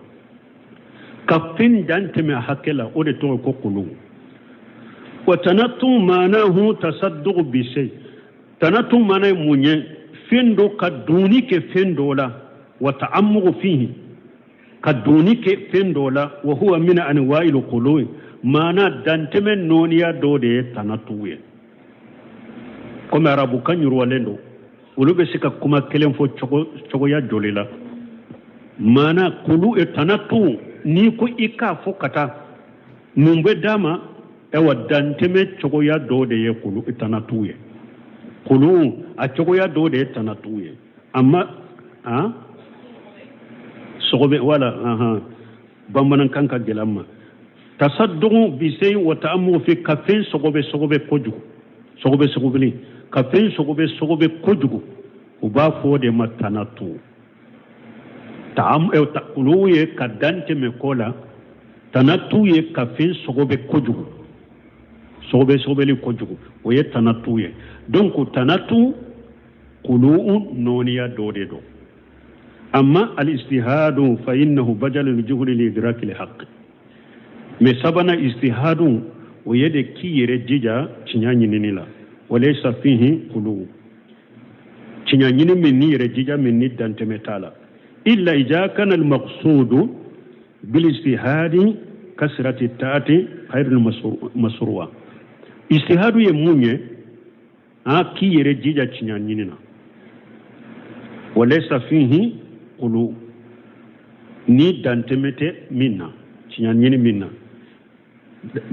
ka fɛn dan tɛmɛ hakɛ la, o de tɔgɔ ko qulu. Wa tanattu maanahu tasadduq bi shay. Tanattu maana ye mun ye? Fɛn dɔ ka donni kɛ fɛn dɔ la. Wa ta'ammuqu fihi, ka donni kɛ fɛn dɔ la. Wa huwa min anwa'il qulubi. Maana dantɛmɛ nɔɔniya dɔ de ye tanattu ye. Komi arabukan yiriwalen don, olu bɛ se ka kuma kelen fɔ cogoya joli la. Maana kulu e tanattu, n'i ko i k'a fɔ ka taa mun bɛ d'a ma? Ayiwa, dantɛmɛ cogoya dɔ de ye kulu tanatu ye. Kulu a cogoya dɔ de ye tanatu ye. Amma a sɔgɔbɛ wala ahan bamanankan ka gɛlɛn ma. Tasadduqu bi sey wa ta'ammuqu fi, ka fɛn sɔgɔbɛ sɔgɔbɛ kojugu, sɔgɔbɛ sɔgɔbɛli, ka fɛn sɔgɔbɛ sɔgɔbɛ kojugu, u b'a fɔ o de ma tanatu. Ta'am olu ye ka dan tɛmɛ ko la, tanatu ye ka fɛn sɔgɔbɛ kojugu, sɔgɔbɛ sɔgɔbɛli kojugu, o ye tanatu ye. Donc tanatu kulu nɔɔniya dɔ de don. Amma al-istihadu fa innahu bajalul juhdi li idrakil haqq. Mais sabanan istihadu, o ye de k'i yɛrɛ jija tiɲɛ ɲinini la. Walaysa fihi kulu, tiɲɛ ɲini min ni yɛrɛ jija min ni dantɛmɛ t'a la. Illa ija kana al-maqsudu bil istihadi kasrati taati khairul masruwa. Istihadu ye mun ye? A k'i yɛrɛ jija tiɲɛ ɲini na. Walaysa fihi kulu, ni dantɛmɛ tɛ min na, tiɲɛ ɲini min na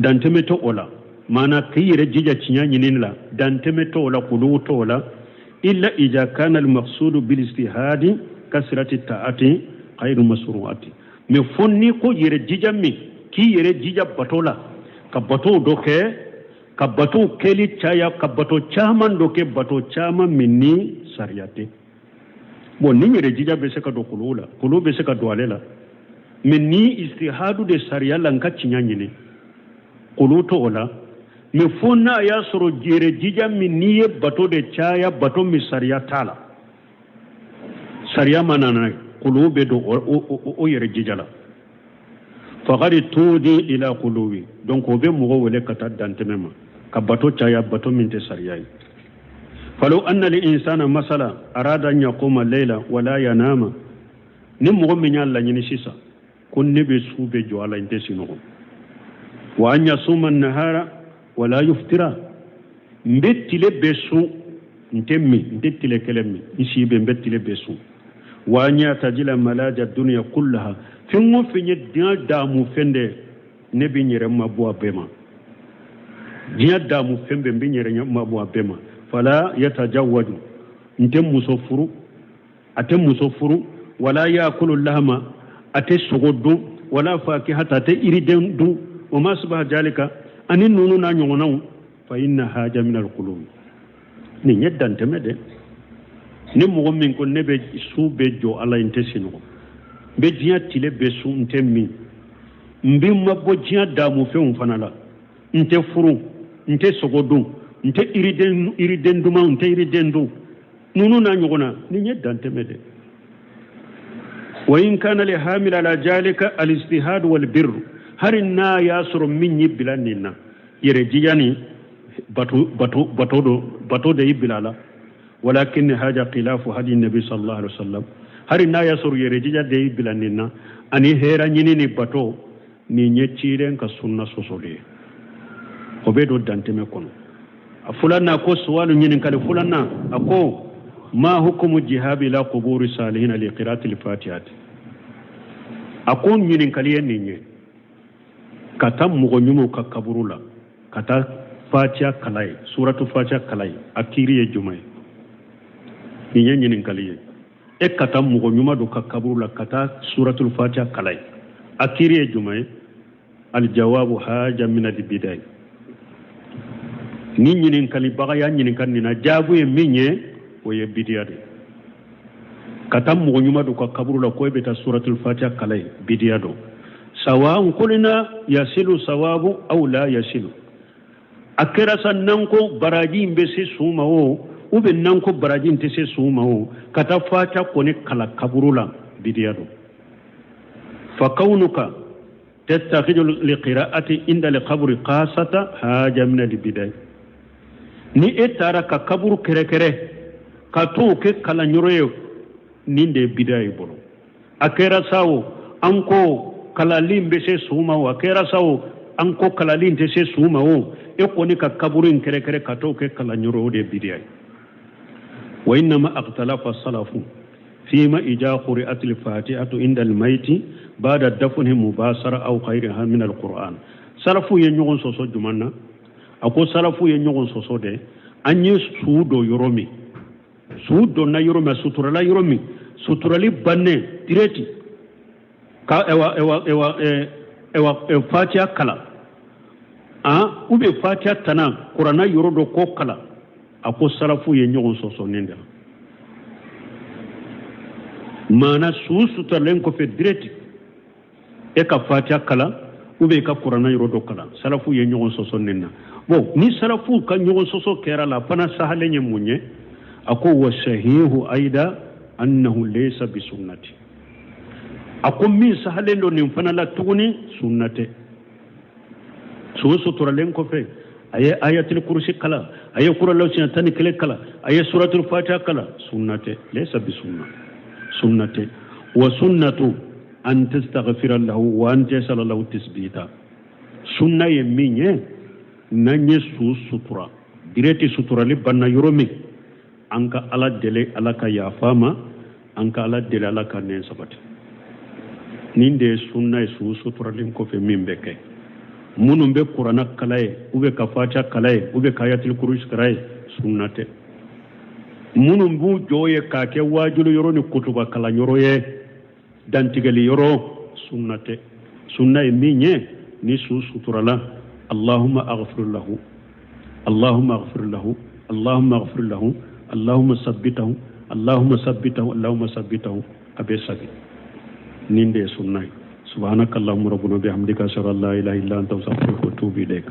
dantɛmɛ tɛ o la. Maana k'i yɛrɛ jija tiɲɛ ɲinini la, dantɛmɛ t'o la, kulu t'o la. Illa ija kana al-maqsudu bil istihadi kasrati taati khairu masruati. Mais fo n'i ko yɛrɛ jija min, k'i yɛrɛ jija bato la, ka bato dɔ kɛ, ka bato kɛli caya, ka bato caman dɔ kɛ, bato caman min ni sariya tɛ. Bon, ni yɛrɛ jija bɛ se ka don kulu la, kulu bɛ se ka don ale la. Mais ni istihadu de sariya la, n ka tiɲɛ ɲini, kulu t'o la. Mais fo n'a y'a sɔrɔ yɛrɛ jija min n'i ye bato de caya, bato min sariya t'a la, sariya ma nana ye, kulu bɛ don o yɛrɛ jija la. Faqad tudi ila kuluwi. Donc o bɛ mɔgɔ wele ka taa dantɛmɛ ma, ka bato caya, bato min tɛ sariya ye. Falaw anna li insana masala arada an yaquma layla wala yanama. Ni mɔgɔ min y'a laɲini sisan ko ne bɛ su bɛɛ jɔ a la, n tɛ sunɔgɔ, wa an yasuma nahara wala yuftira, n bɛ tile bɛɛ sun, n tɛ min, n tɛ tile kelen min, n si bɛ n bɛ tile bɛɛ sun, wa an yatajila malaja dunya kullaha, fɛn o fɛn ye diɲɛ daamu fɛn de, ne bɛ n yɛrɛ mabɔ a bɛɛ ma. Diɲɛ daamu fɛn bɛɛ, n bɛ n yɛrɛ mabɔ a bɛɛ ma. Fala yatajawwaju, n tɛ muso furu, a tɛ muso furu, wala yakulu lahama, a tɛ sogo dun, wala fakihata, a tɛ yiriden dun, wa ma subaha jalika, ani ninnu n'a ɲɔgɔnnaw. Fa inna haja min alqulub. Nin ye dantɛmɛ dɛ. Ni mɔgɔ min ko ne bɛ su bɛɛ jɔ ala ye, n tɛ sunɔgɔ, n bɛ diɲɛ tile bɛɛ sun, n tɛ min, n bɛ mabɔ diɲɛ daamu fɛnw fana la, n tɛ furu, n tɛ sogo dun, n tɛ yiriden duman, n tɛ yiriden dun, ninnu n'a ɲɔgɔn na, nin ye dantɛmɛ dɛ. Wa in kana li hamil ala jalika al ijtihad wal birr, hari n'a y'a sɔrɔ min y'i bila nin na, yɛrɛ jija ni bato bato bato do, bato de y'i bila la. Walakin haja khilafu hadi nabi sallallahu alaihi wasallam. Hari n'a y'a sɔrɔ yɛrɛ jija de y'i bila nin na ani hɛrɛ ɲini ni bato, nin ye ciden ka sunna sɔsɔ de ye, o bɛ don dantɛmɛ kɔnɔ. A filanan ko suwalu, ɲininkali filanan, a ko ma hukumu jihabi ila quburi salihina li qira'ati al-fatihati. A ko ɲininkali ye nin ye, ka taa mɔgɔ ɲumanw ka kaburu la ka taa fatiya kala ye, suratu fatiya kala ye, a kiiri ye jumɛn ye? Nin ye ɲininkali ye. E ka taa mɔgɔ ɲuman dɔ ka kaburu la ka taa suratul fatiya kala ye, a kiiri ye jumɛn ye? Aljawabu haja min albidai. Ni ɲininkalibaga y'a ɲininka nin na, jaabu ye min ye, o ye bidiya de. Ka taa mɔgɔ ɲuman dɔ ka kaburu la ko e bɛ taa suratul fatiya kala ye, bidiya don. Sawa kulina yasilu sawabu aw la yasilu, a kɛra sa n'an ko baraji in bɛ se su ma o, ou bien n'an ko baraji in tɛ se su ma o, ka taa fatiya kɔni kala kaburu la, bidiya don. Fa kaunuka tattakhidhu liqira'ati inda liqabri qasata haja min albidai. Ni e taara ka kaburu kɛrɛkɛrɛ ka t'o kɛ kalanyɔrɔ ye, nin de ye bidiya ye bolo. A kɛra sa o, an ko kalali in bɛ se su ma o, a kɛra sa o, an ko kalali in tɛ se su ma o, e kɔni ka kaburu in kɛrɛkɛrɛ ka t'o kɛ kalanyɔrɔ, o de ye bidiya ye. Wa innama akhtalafa salafu fima ija quri'at al-fatihatu inda al-mayti ba'da dafnihi mubasara aw ghayriha min al-Qur'an. Salafu ye ɲɔgɔn sɔsɔ juman na? A ko salafu ye ɲɔgɔn sɔsɔ dɛ, an ye su don yɔrɔ min, su donna yɔrɔ min, a suturala yɔrɔ min, suturali bannen direct ka ewa ewa ewa ewa fatiya kalan an ou bien fatiya tana kuranna yɔrɔ dɔ ko kalan. A ko salafu ye ɲɔgɔn sɔsɔ nin de la. Maana su suturalen kɔfɛ direct e ka fatiya kalan ou bien i ka kuranna yɔrɔ dɔ kalan, salafu ye ɲɔgɔn sɔsɔ nin na. Bon, ni salafu ka ɲɔgɔn sɔsɔ kɛra la fana, sahalen ye mun ye? A ko wa sahihu aida annahu laysa bi sunnati. A ko min sahalen don nin fana la tuguni, sunna tɛ. Su suturalen kɔfɛ, a ye ayatul kurusi kalan, a ye kurala siɲɛ 11 kalan, a ye suratul fatiha kalan, sunna tɛ. Laysa bi sunna, sunna tɛ. Wa sunnatu an tastaghfira lahu wa an tasala lahu tasbita. Sunna ye min ye, n'an ye su sutura direct, suturali banna yɔrɔ min, an ka Ala deli Ala ka yafa ma, an ka Ala deli Ala ka nɛn sabati. Nin de ye sunna ye su suturalen kɔfɛ min bɛ kɛ. Minnu bɛ kuranna kala ye, u bɛ ka fatiha kala ye, u bɛ ka ayatul kurusi kala ye, sunna tɛ. Minnu b'u jɔ ye k'a kɛ waajuli yɔrɔ ni kutuba kalan yɔrɔ ye, dantigɛli yɔrɔ, sunna tɛ. Sunna ye min ye, ni su suturala, allahumma aghfir lahu, allahumma aghfir lahu, allahumma aghfir lahu, allahumma sabbitahu, allahumma sabbitahu, allahumma sabbitahu, a bɛ sabi. Nin de ye sunna ye. Subhanaka allahumma rabbana bihamdika, ashhadu an la ilaha illa anta, astaghfiruka wa atubu ilayk.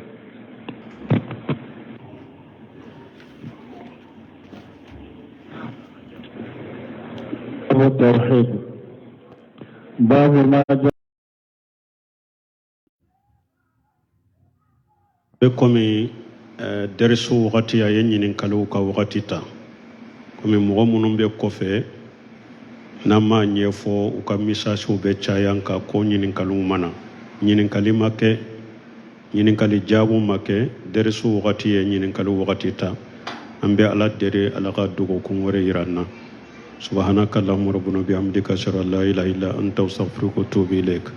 التوحيد باب ما جاء Bɛ komi dɛrisu wagati, a ye ɲininkaliw ka wagati ta. Komi mɔgɔ minnu bɛ kɔfɛ, n'an m'a ɲɛfɔ, u ka misasiw bɛ caya n kan ko ɲininkaliw ma na, ɲininkali ma kɛ, ɲininkali jaabu ma kɛ. Dɛrisu wagati ye ɲininkali wagati ta. An bɛ Ala deli Ala ka dɔgɔkun wɛrɛ yira an na. Subhanaka allahumma rabbana bihamdika, ashhadu an la ilaha illa anta, astaghfiruka wa atubu ilayk.